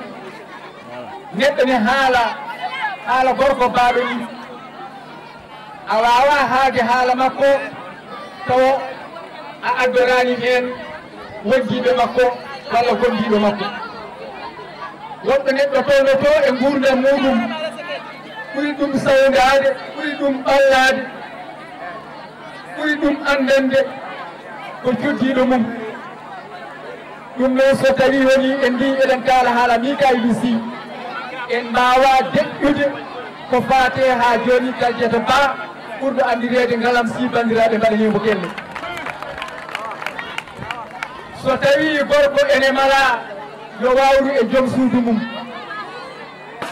neɗɗo ne haala, Haala gorko baaɗo ni, a waawaa haalde haala makko tawa a addoraani heen wondiiɓe makko walla gomdiiɗo makko. Woɗɗo neɗɗo townotoo e nguurndam muuɗum, ɓuri ɗum sawndaade, ɓuri ɗum ɓallaade, ɓuri ɗum anndande ko joddiiɗo mum. Ɗum noon, so tawii woni en mbii eɗen kaala haala Mikayilu Sy, en mbaawaa deƴƴude ko faati haa jooni Kardiata Ba, ɓurɗo anndireede Ngalam Sy, banndiraaɓe, mbaɗanii mo kelle. So tawii gorko ene malaa, yo wawru e joom suudu mum.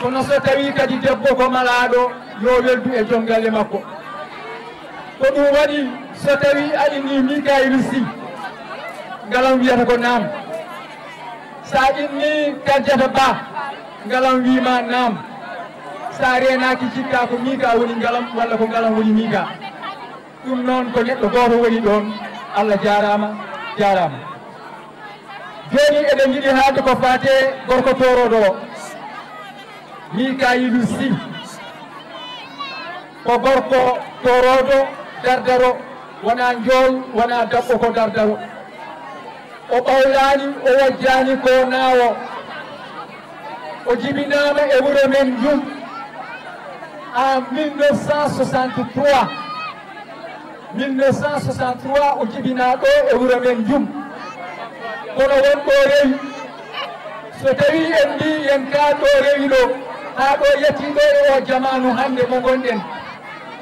Kono so tawii kadi debbo ko malaaɗo, yo weldu e joom galle makko. Ko ɗum waɗi, so tawii a innii Mikayilu Sy, Ngalam wiyata ko naam. So a innii Kardiata Ba, Ngalam wii ma naam. So a reenaaki, cikkaa ko Mika woni Ngalam walla ko Ngalam woni Mika. Ɗum noon, ko neɗɗo gooto woni ɗoon. Allah jaaraama, jaaraama. Jooni eɗen njiɗi haalde ko faati e gorko toorooɗo o. Mikayilu Sy ko gorko toorooɗo, dardaro, wonaa njool, wonaa daɓɓo, ko dardaro. O ɓawlaani, o wojjaani, ko naawo. O jibinaama e wuro men Njum en mille neuf cent soixante-trois. Mille neuf cent soixante-trois, o jibinaa ɗo e wuro men Njum. Kono won ɗo rewi. So tawii en mbii en kaa ɗo rewi ɗo, haa ɗo yettii ɗo e o jamaanu hannde mo ngonɗen,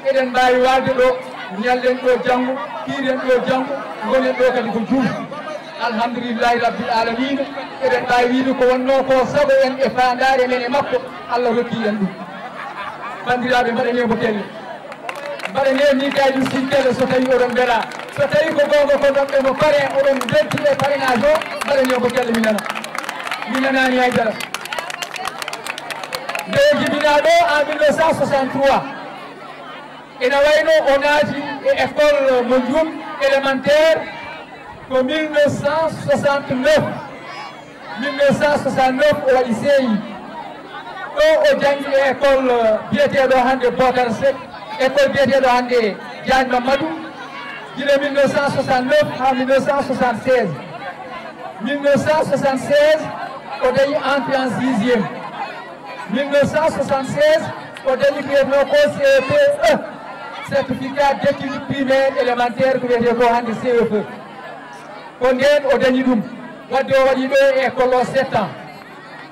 eɗen mbaawi waalde ɗo, ñallen ɗo janngo, piiren ɗo janngo, ngonen ɗo kadi ko juulɓe. Alhamdulillahi Rabbil Aalamiina, eɗen mbaawi wiide ko wonnoo ko sago en e faandaare men e makko, Allah rokki en ɗum. Banndiraaɓe, mbaɗanee mo kelle. Mbaɗanee Mikayilu Sy kelle so tawii oɗon mbelaa. So tawii ko goonga ko ndoɓɓe mo parrain, oɗon mbeltii e parrainage o, mbaɗanee mo kelle, mi nana. Mi nanaani hay dara. Nde o jibinaa ɗo en mille neuf cent soixante-trois, ina wayno o naati e école mo Njum élémentaire ko mille neuf cent soixante-neuf. Mille neuf cent soixante-neuf, o waɗi C I. Ɗo o janngi e école, euh, biyeteeɗo hannde Bocar Seck, école biyeteeɗo hannde Diagne Mamadou, gila mille neuf cent soixante-neuf haa mille neuf cent soixante-seize. Mille neuf cent soixante-seize, o dañi entrée en sixième. Mille neuf cent soixante-seize, o dañi ko wiyetnoo ko C P E, certificat d'études primaires élémentaires, ko wiyetee ko hannde C F E. Ko ndeen o dañi ɗum, wadde o waɗi ɗo e école o sept ans.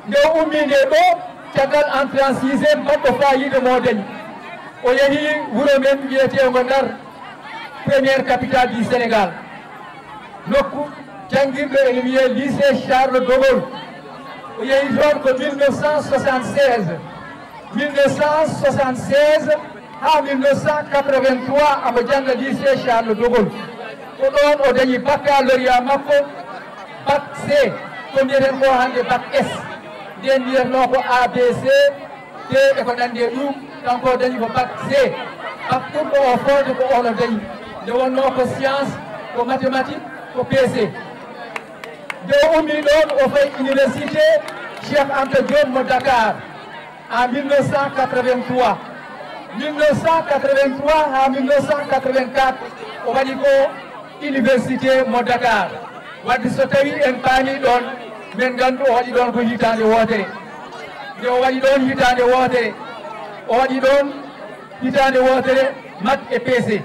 Nde o ummii nde ɗo, caggal entrée en sixième, baɗɗo faayiida mo o dañi. O yehi wuro men wiyeteengo Ndar, première capitale du Sénégal. Nokku janngirɗo ene wiyee lycée Charles de Gaulle. O yehi toon ko mille neuf cent soixante-seize. Mille neuf cent soixante-seize haa mille neuf cent quatre-vingt-trois, omo jannga lycée Charles de Gaulle. Ko ɗoon o dañi baccalauréat makko, bac C, ko mbiyeten ko hannde bac S. Ndeen mbiyetnoo ko A B C, D e ko nanndi e ɗum, kanko o dañi ko bac C. Bac ɓurɗo o fooyde ko oon o dañi. Nde wonnoo ko science, ko mathématique, ko P C. Nde o ummii ɗoon, o fayi université Cheikh Anta Diop mo Dakar. En mille neuf cent quatre-vingt-trois. Mille neuf cent quatre-vingt-trois haa mille neuf cent quatre-vingt-quatre, o waɗi ko université mo Dakar. Wadde so tawii en paamii ɗoon, men nganndu o waɗi ɗoon ko hitaande wootere. Nde o waɗi ɗoon hitaande wootere, o waɗi ɗoon hitaande wootere maths e P C.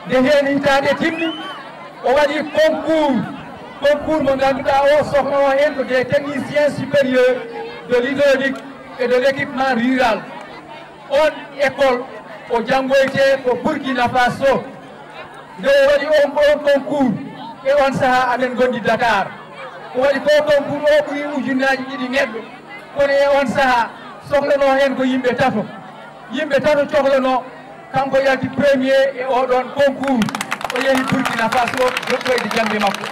Nde heen hitaande timmi, o waɗi concours, concours mo ngannduɗaa o soknoo heen ko des techniciens supérieurs de l'hydraulique et de l'équipement rural. Oon école o janngoytee ko Burkina Faso. Nde o waɗi on, on concours, e oon sahaa amen ngondi Dakar. O waɗi ko concours o ɓuri ujunnaaji ɗiɗi neɗɗo. Kono e oon sahaa, soklanoo heen ko yimɓe tato. Yimɓe tato coklanoo, kanko yalti premier e oɗoon concours. O yehi Burkina Faso jokkoyde jannde makko.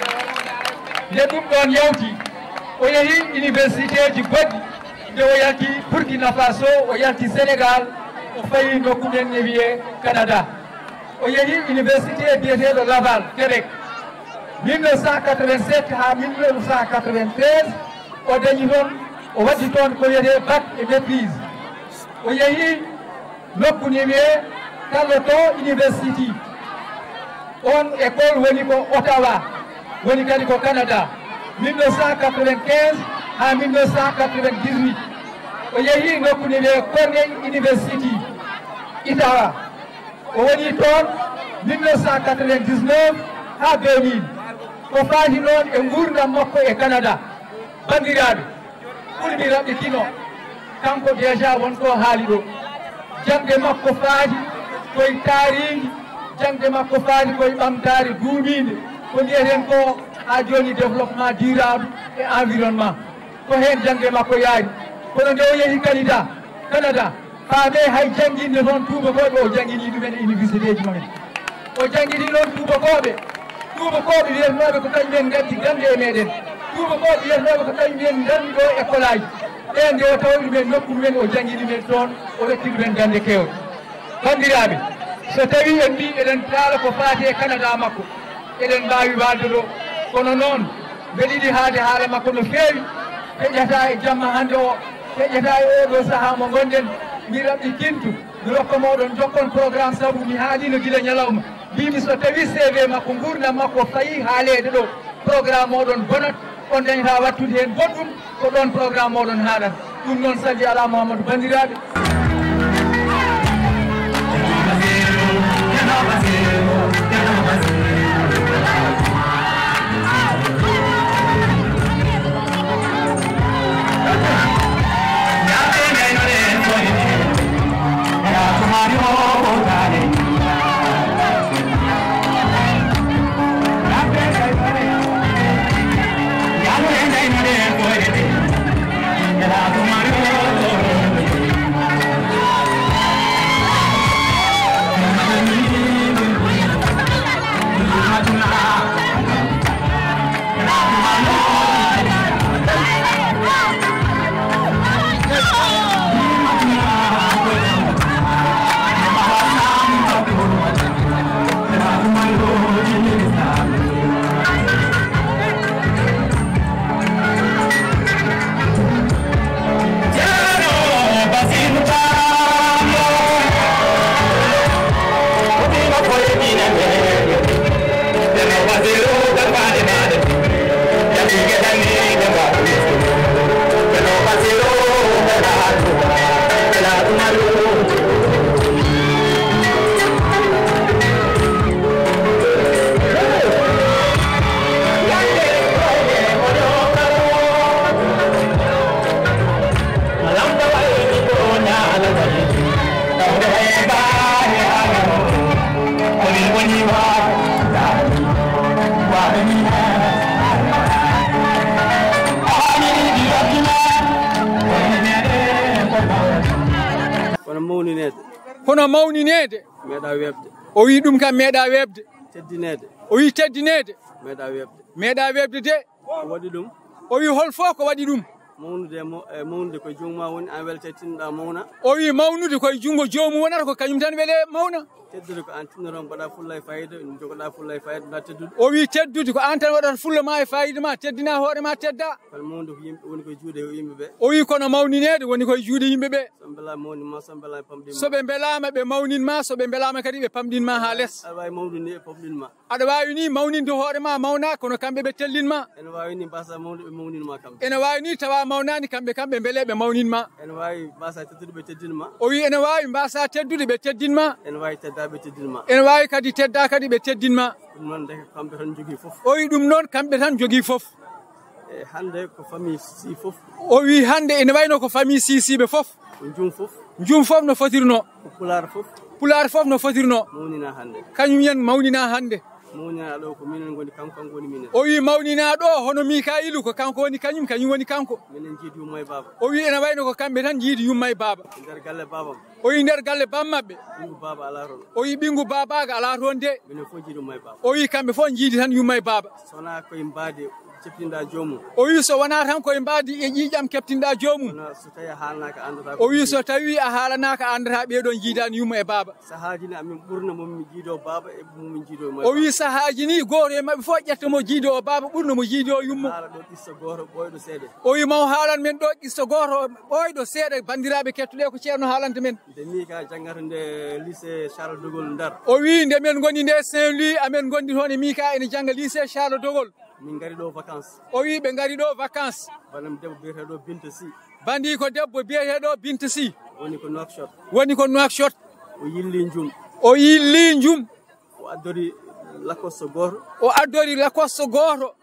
Nde ɗum ɗoon yawti, o yehi universitéji goɗɗi. Nde o yalti Burkina Faso, o yalti Sénégal, o fayi nokku men ne wiyee Canada. O yehi université biyeteeɗo Laval, Québec. Mille neuf cent quatre-vingt-sept haa mille neuf cent quatre-vingt-treize, o dañi toon, o waɗi toon ko wiyetee bac et maîtrise. O yehi nokku ni wiyee Carleton University. On école woni ko Ottawa, woni kadi ko Canada, mille neuf cent quatre-vingt-quinze haa mille neuf cent quatre-vingt-dix-huit. O yehi nokku ni wiyee Cornell University, Ottawa. O woni toon mille neuf cent quatre-vingt-dix-neuf haa deux mille. Ko faati noon e nguurndam makko e Canada. Banndiraaɓe, ɓurmi raɓɓitino, kanko déjà won ko haali ɗo. Jaŋde makko faati koye taariindi, jaŋde makko faati koye ɓamtaare duumiinde, ko mbiyeten ko haa jooni développement durable et environnement. Ko heen jaŋde makko yaari. Kono nde o yehi Canada, Canada, faamee hay jannginde toon tuubakooɓe o janngini ɗumen e universitéeji mumen. O janngini noon tuubakooɓe, tuubakooɓe wiyetenooɓe ko kañumen ngaddi gannde e meeɗen, tuubakooɓe wiyetenooɓe ko kañumen nganndi ɗo école aji. Ɓeen nde o tawi ɗumen nokku mumen, o janngini men toon, o ƴetti ɗumen gannde keewɗe. Banndiraaɓe, so tawii en mbii eɗen kaala ko faati e Canada makko, eɗen mbaawi waalde ɗo. Kono noon, mbeɗa yiɗi haalde haala makko no feewi. Feƴƴata e jamma hannde o, feƴƴata e oo ɗoo sahaa mo ngonɗen. Mi raɓɓitintu, mi rokka mooɗon jokkon programme, sabu mi haaliino gila ñalawma. Mbiimi so tawii C V makko, nguurndam makko fayii haaleede ɗo, programme mooɗon bonat, on dañataa waɗtude heen goɗɗum. Ko ɗoon programme mooɗon haaɗata. Ɗum noon, salli alaa Muhammadu, banndiraaɓe. Kono mawnineede. Kono mawnineede. Meeɗa weeɓde. O wii ɗum kam meeɗa weeɓde. Teddineede. O wii teddineede. Meeɗa weeɓde. Meeɗa weeɓde de. Ko waɗi ɗum? O wii hol fof ko waɗi ɗum? Mawnude e maw-, e mawnude ko joomum maa woni, aan welta tinnoɗaa mawna. O wii mawnude ko e junngo joomum wonata, ko kañum tan weli mawna. Teddude ko aan tinnoto, mbaɗa fulla e faayiida, jogoɗaa fulla e faayiida, mbaɗa teddude. O wii teddude ko aan tan waɗata fulla maa e faayiida maa, teddinaa hoore maa, teddaa. Kono mawnude ko yimɓe, woni ko e juuɗe yimɓe ɓe. O wii kono mawnineede woni ko e juuɗe yimɓe ɓe. So ɓe mbelaama, so ɓe mbelaama, ɓe mawnin ma, so ɓe mbelaama kadi ɓe pamɗin ma haa les. Aɗa waawi mawnude ni ɓe pamɗin ma. Aɗa waawi ni mawninde hoore ma, mawna, kono kamɓe ɓe tellin ma. Ene waawi ni mbaasa mawnude ɓe mawnin ma kamɓe. Ene waawi ni tawa mawnaani kamɓe, kamɓe mbele ɓe mawnin ma. Ene waawi mbaasa teddude ɓe teddin ma. O wii ene waawi mbaasa teddude ɓe teddin ma. Ene waawi tedda ɓe teddin ma. Ene waawi kadi tedda kadi ɓe teddin ma. Ɗum noon ndeke kamɓe tan njogii fof. O wii ɗum noon kamɓe tan njogii fof. E hannde ko famille Sy fof. O wii hannde ene wayno ko famille Sy, Sy ɓe fof. Ko Jum fof. Jum fof no fotirno. Ko Pulaar fof. Pulaar fof no fotirno. Mawnina hannde. Kañum en mawnina hannde. Mawnina ɗo ko minen ngoni kanko, kanko woni minen. O wii mawnina ɗo hono Mikayilu ko kanko woni kañum, kañum woni kanko. Minen njiidi yumma e baaba. O wii ene wayno ko kamɓe tan njiidi yumma e baaba. E nder galle baabam. O wii nder galle bam maɓɓe. Ɓinngu baaba alaa toon. O wii ɓinngu baabaaga alaa toon de. Minen fof njiidi yumma e baaba. O wii kamɓe fof njiidi tan yumma e baaba. So wonaa koye mbaadi Ceptinɗa joomum. O wi so wonaa tan koye mbaadi e ƴiiƴam keptinɗa joomum. Kono so tawi a haalanaaka, a anndataa ko. O wi so tawi a haalanaaka, a anndataa ɓeeɗon jiidaani yumma e baaba. Sahaaji ne amin ɓurna mo min jiido baaba e mo min jiido mo. O wi sahaaji ni gooto e maɓɓe fof ƴetta mo jiido o baaba ɓurna mo jiido o yumma. Haala ɗo qissa gooto ɓooyɗo seeɗa. O wi maw haalan men ɗo qissa gooto ɓooyɗo seeɗa, banndiraaɓe kettuɗe ko ceerno haalanta men. Nde Mika janngata nde lycée Charles de Gaulle Ndar. O wi nde men ngoni nde Saint-Louis, amen ngondi toon e Mika ene jannga lycée Charles de Gaulle. Min ngari ɗo vacances. O wi ɓe ngari ɗo vacances. Banam debbo biyeteeɗo Binta Sy. Bandi ko debbo biyeteeɗo Binta Sy. Woni ko Nouakchott. Woni ko Nouakchott. O yilli njum. O yilli njum. O addori Lacoste gooto. O addori Lacoste gooto.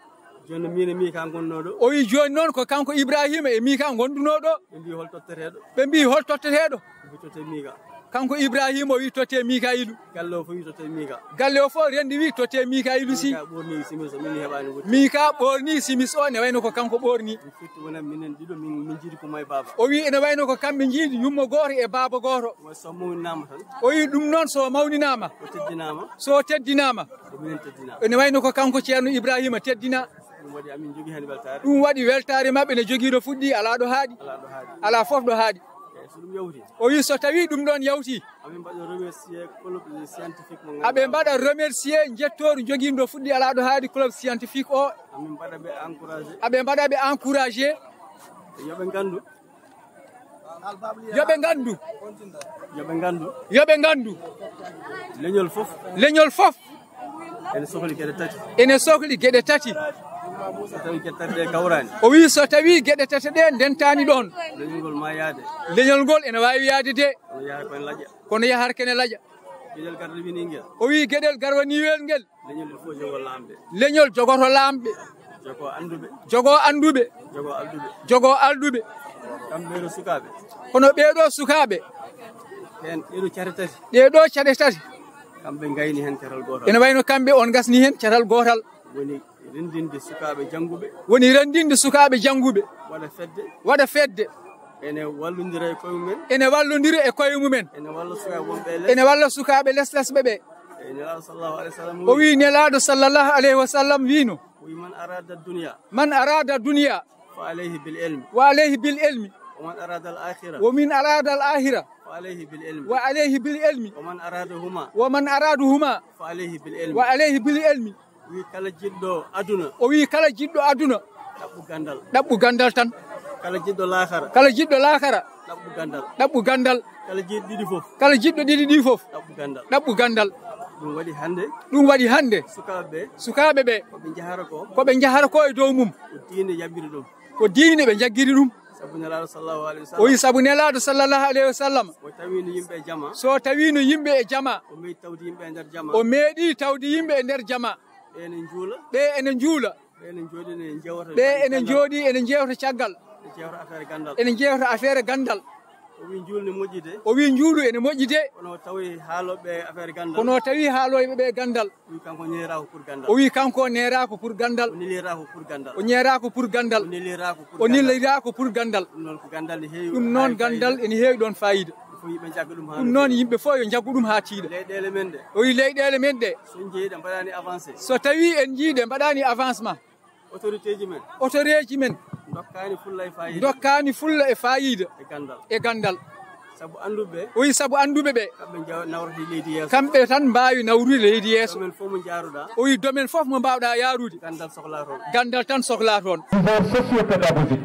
Jooni min e Mika ngonnoo ɗo. O wi jooni noon ko kanko Ibrahima e Mika ngondunoo ɗo. Ɓe mbi hol totteteeɗo. Ɓe mbi hol totteteeɗo. Ɓe totte Mika. Kanko Ibrahima o wi totte Mikailu. Galle o fof wi totte Mika. Galle o fof rendi wi totte Mikailu si. Mika ɓorni simis o min heɓaani wutte. Mika ɓorni simis o ne wayno ko kanko ɓorni. Min firti wona minen ɗiɗo min, min jiidi ko may baaba. O wi ene wayno ko kamɓe jiidi yumma gooto e baaba gooto. Wa so mawninaama tan. O wi ɗum noon so mawninaama. O teddinaama. So teddinaama. Ko minen teddinaa. Ene wayno ko kanko ceerno Ibrahima teddina. Ɗum waɗi amin jogii heen weltaare. Ɗum waɗi weltaare maɓɓe ne jogii ɗo fuɗɗi alaa ɗo haaɗi. Alaa ɗo haaɗi. Alaa fof ɗo haaɗi. Eeyi, so ɗum yawti. O wi so tawi ɗum ɗon yawti. Amin mbaɗa remercier club scientifique mo aɓe ngannduɗaa. Mbaɗa remercier njettooru jogiindo fuɗɗi alaa ɗo haaɗi club scientifique o. Amin mbaɗa ɓe encouragé. Aɓe mbaɗa ɓe encouragé. Yo ɓe nganndu. Yo ɓe nganndu. Yo ɓe nganndu. Yo ɓe nganndu. Leñol fof. Leñol fof. Ene sohli geɗe tati. Ene sohli geɗe tati. So tawi geɗe tati ɗe kawraani. O wi so tawi geɗe tati ɗe ndentaani ɗoon. Leñol ngol ma yaade. Leñol ngol ene waawi yaade de. Kono yahata ko ene laƴa. Kono yahata ko ene laƴa. Geɗel garwaniwel ngel. O wi geɗel garwaniwel ngel. Leñol il faut jogo laamɓe. Leñol jogoto laamɓe. Jogo annduɓe. Jogo annduɓe. Jogo alɗuɓe. Jogo alɗuɓe. Kamɓe ɗo sukaaɓe. Kono ɓeeɗo sukaaɓe. Ɓeen ɗeeɗo cate tati. Ɗeeɗo cate tati. Kamɓe ngayni heen catal gootal. Ene wayno kamɓe on ngasni heen catal gootal. Woni renndinde sukaaɓe jannguɓe. Woni renndinde sukaaɓe jannguɓe. Waɗa fedde. Waɗa fedde. Ene wallondira e koye mumen. Ene wallondira e koye mumen. Ene walla sukaaɓe wonɓe e les. Ene walla sukaaɓe leslesɓe ɓe. E Nelaaɗo sallallahu alayhi wa sallam. O wi Nelaaɗo sallallahu alayhi wa sallam wiino. O wi man arada dunya. Man arada dunya. Fa alayhi bil ilmi. Wa alayhi bil ilmi. Wa man arada al akhira. Wa min arada al akhira. Fa alayhi bil ilmi. Wa alayhi bil ilmi. Wa man arada huma. Wa man arada huma. Fa alayhi bil ilmi. Wa alayhi bil ilmi. Wi kala jiɗɗo aduna. O wi kala jiɗɗo aduna. Ɗaɓɓu ganndal. Ɗaɓɓu ganndal tan. Kala jiɗɗo laakara. Kala jiɗɗo laakara. Ɗaɓɓu ganndal. Ɗaɓɓu ganndal. Kala jiɗɗo ɗiɗi fof. Kala jiɗɗo ɗiɗi ɗi fof. Ɗaɓɓu ganndal. Ɗaɓɓu ganndal. Ɗum waɗi hannde. Ɗum waɗi hannde. Sukaaɓe ɓe. Sukaaɓe ɓe. Ko ɓe njahara ko. Ko ɓe njahara ko e dow mum. Ko diine jaɓiri ɗum. Ko diine ɓe njaggiri ɗum. Sabu Nelaaɗo sallallahu alayhi wa sallam. O wi sabu Nelaaɗo sallallahu alayhi wa sallam. O tawino yimɓe e jama. So tawino yimɓe e jama. O meeɗi tawde yimɓe e nder jama. O meeɗi tawde yimɓe e nder jama. Ɓe ene njuula. Ɓe ene njuula. Ɓe ene njooɗi ene njewta. Ɓe ene njooɗi ene njewta caggal. Ene jewta affaire ganndal. Ene njewta affaire ganndal. O wi njuulu ne moƴƴi de. O wi njuulu ene moƴƴi de. Kono o tawi haalooɓe affaire ganndal. Kono o tawi haalooɓe ɓe ganndal. O wi kanko neera ko pour ganndal. O wi kanko neera ko pour ganndal. O nelira ko pour ganndal. O neera ko pour ganndal. O nelira ko pour ganndal. O nelira ko pour ganndal. Ɗum noon ko ganndal ne heewi. Ɗum noon ganndal ene heewi ɗoon faayiida. Ɗum noon yimɓe fof yo njaggu ɗum haa tiiɗa. Leyɗeele men ɗe. O wi leyɗeele men ɗe. So njeyɗe mbaɗaani avancé. So tawi en njii ɗe mbaɗaani avancement. Autorité ji men. Autorité ji men. Ndokkaani fulla e faayiida. Ndokkaani fulla e faayiida. E ganndal. E ganndal. Sabu annduɓe ɓe. O wi sabu annduɓe ɓe. Kamɓe njaw-, nawrata leydi yeeso. Kamɓe tan mbaawi nawrude leydi yeeso. Domaine fof mo njaaruɗaa. O wi domaine fof mo mbaawɗaa yaarude. Ganndal sohlaa toon. Ganndal tan sohlaa toon. Pouvoir socio-pédagogique.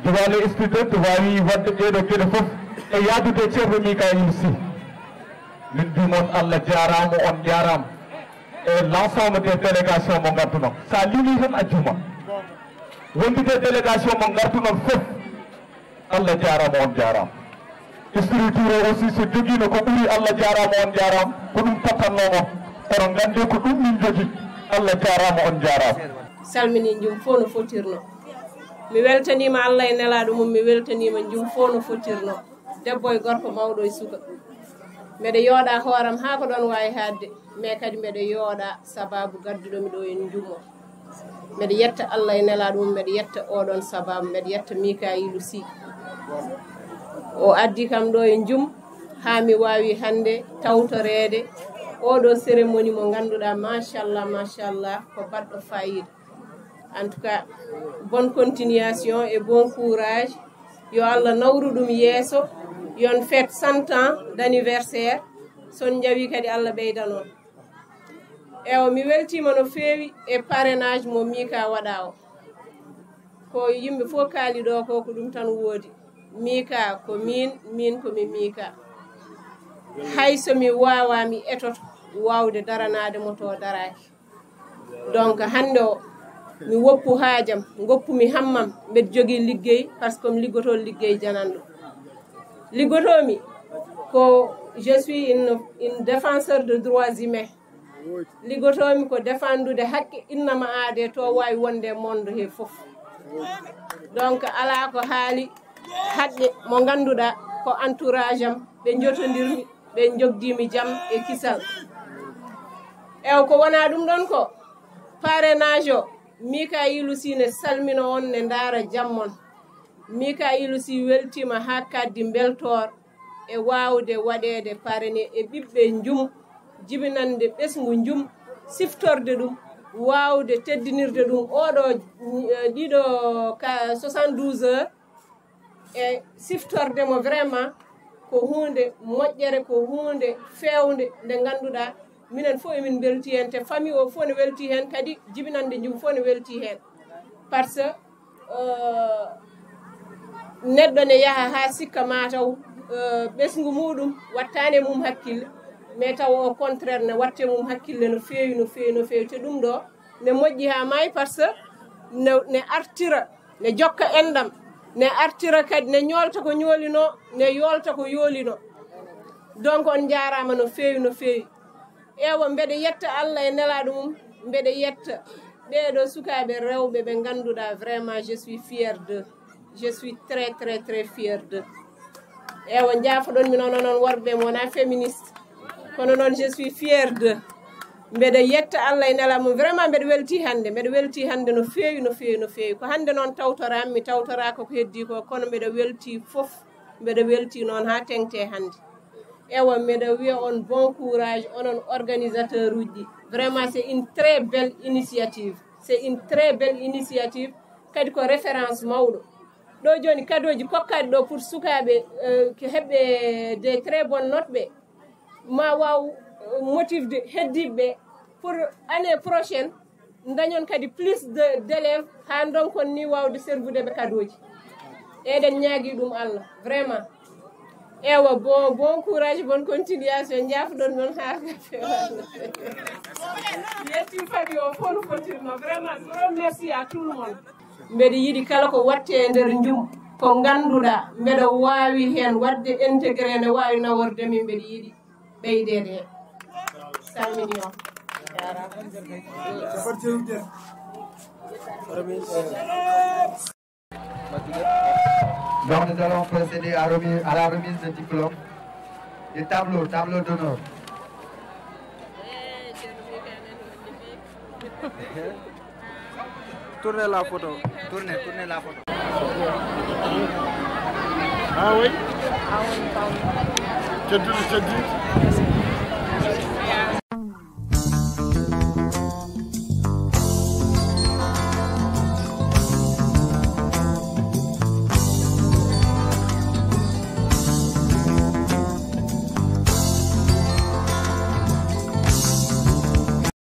Jogaale student waawi waɗde ɗeeɗo geɗe fof e yaadude e Ceerno Mikaayil Sy. Min mbiimon Allah jaaraama, on jaaraama. E l'ensemble des délégations mo ngartuno. Sa limi tan a juuma. Wondude délégation mo ngartuno fof. Allah jaaraama, on jaaraama. Structure o aussi so jogiino ko ɓuri Allah jaaraama, on jaaraama. Ko ɗum tottannoo mo. Kono nganndee ko ɗum min njogii. Allah jaaraama, on jaaraama. Salmini njum fof no fotirno. Mi weltaniima Allah e nelaaɗo mum, mi weltaniima njum fof no fotirno. Debbo e gorko, mawɗo e suka. Mbeɗa yooɗa hooram haa ko ɗoon waawi haaɗde, mais kadi mbeɗa yooɗa sabaabu gadduɗo mi ɗo e njum o. Mbeɗa yetta Allah e nelaaɗo mum, mbeɗa yetta oɗon sabaabu, mbeɗa yetta Mikayiilu Sy. O addi kam ɗo e njum haa mi waawi hannde tawtoreede oɗo cérémonie mo ngannduɗaa, machallah, machallah, ko baɗɗo faayiida. En tout cas, bonne continuation et bon courage. Yo Allah nawru ɗum yeeso. Yon fête cent ans d'anniversaire. Son njawi kadi Allah ɓeydan on. Ewa, mi weltiima no feewi e parrainage mo Mika waɗa o. Ko yimɓe fof kaali ɗo ko, ko ɗum tan woodi. Mika ko min, min ko mi Mika. Hay so mi wawa, mi etoto wawde daranaade mo to daraaki. Donc hannde o, mi woppu haajam, ngoppumi hammam, mbeɗa jogii liggey, par ce que mi liggoto liggey jananɗo. Liggotoomi ko, je suis une, une défenseur de droits humains. Liggotoomi ko défendude haqqe innama aade to waawi wonde e monde he fof. Donc alaa ko haali haqqe mo ngannduɗaa ko entourage am, ɓe njotondirmi, ɓe njogdiimi jam e kisal. Ew, ko wonaa ɗum ɗon ko parrainage o, Mikayilu Sy ne salmina on, ne ndaara jam mon. Mikayilu Sy weltiima haa kaddi mbeltoor e waawde waɗeede parrainé e ɓiɓɓe njum, jibinande ɓesngu njum, siftorde ɗum, waawde teddinirde ɗum. Oɗo, eh, ɗiɗo ka soixante-douze heures e siftorde mo vraiment ko huunde moƴƴere, ko huunde feewnde nde ngannduɗaa minen fof emin mbelti heen, te famille o fof ne welti heen, kadi jibinande njum fof ne welti heen. Par ce que, euh, neɗɗo ne yaha haa sikka ma taw, euh, ɓesngu muɗum wattaani e mum hakkille, mais taw au contraire ne watte mum hakkille no feewi, no feewi, no feewi. Te ɗum ɗo ne moƴƴi haa maayi, par ce que ne, ne artira, ne jokka enɗam, ne artira kadi, ne ñoolta ko ñoolino, ne yoolta ko yoolino. Donc on njaaraama no feewi, no feewi. Ewa, mbeɗa yetta Allah e nelaaɗo mum, mbeɗa yetta ɓeeɗo sukaaɓe rewɓe ɓe ngannduɗaa vraiment je suis fière d'eux. Je suis très, très, très fière d'eux. Ewa, njaafoɗon mi noon, onon worɓe, mi wonaa féministe. Kono noon, je suis fière d'eux. Mbeɗa yetta Allah e nelaaɗo mum. Vraiment, mbeɗa welti hannde. Mbeɗa welti hannde no feewi, no feewi, no feewi. Ko hannde noon tawtoraam, mi tawtoraaka ko heddii ko, kono mbeɗa welti fof. Mbeɗa welti noon haa teŋti hannde. Ewa, mbeɗa wiya on bon courage, onon organisateur uji ɗi. Vraiment, c'est une très belle initiative. C'est une très belle initiative. Kadi ko référence mawɗo. Ɗo jooni, kadooji kokkaaɗi ɗo pour sukaaɓe, euh, ko heɓɓe des très bonnes notes ɓe, ma waaw, euh, motivde heddiiɓe ɓe pour année prochaine, dañon kadi plus de, d'élèves, haa ndonkon ni waawde servude ɓe kadooji. Eɗen ñaagi ɗum Allah, vraiment. Ewa, bon, bon courage, bonne continuation. Njaafoɗon noon haa. Yetti famille o fof no fotirno. Vraiment, grand merci à tout le monde. Mbeɗa yiɗi kala ko watte e nder njum, ko ngannduɗaa mbeɗa waawi heen waɗde intégré, ne waawi naworde min, mbeɗa yiɗi ɓeydeede heen. Salmini on. Donc nous allons procéder à, remise, à la remise de diplôme, de tableau, tableau d'honneur. Tournez la photo. Tournez, tournez la photo. Ah oui? Teddude, teddude.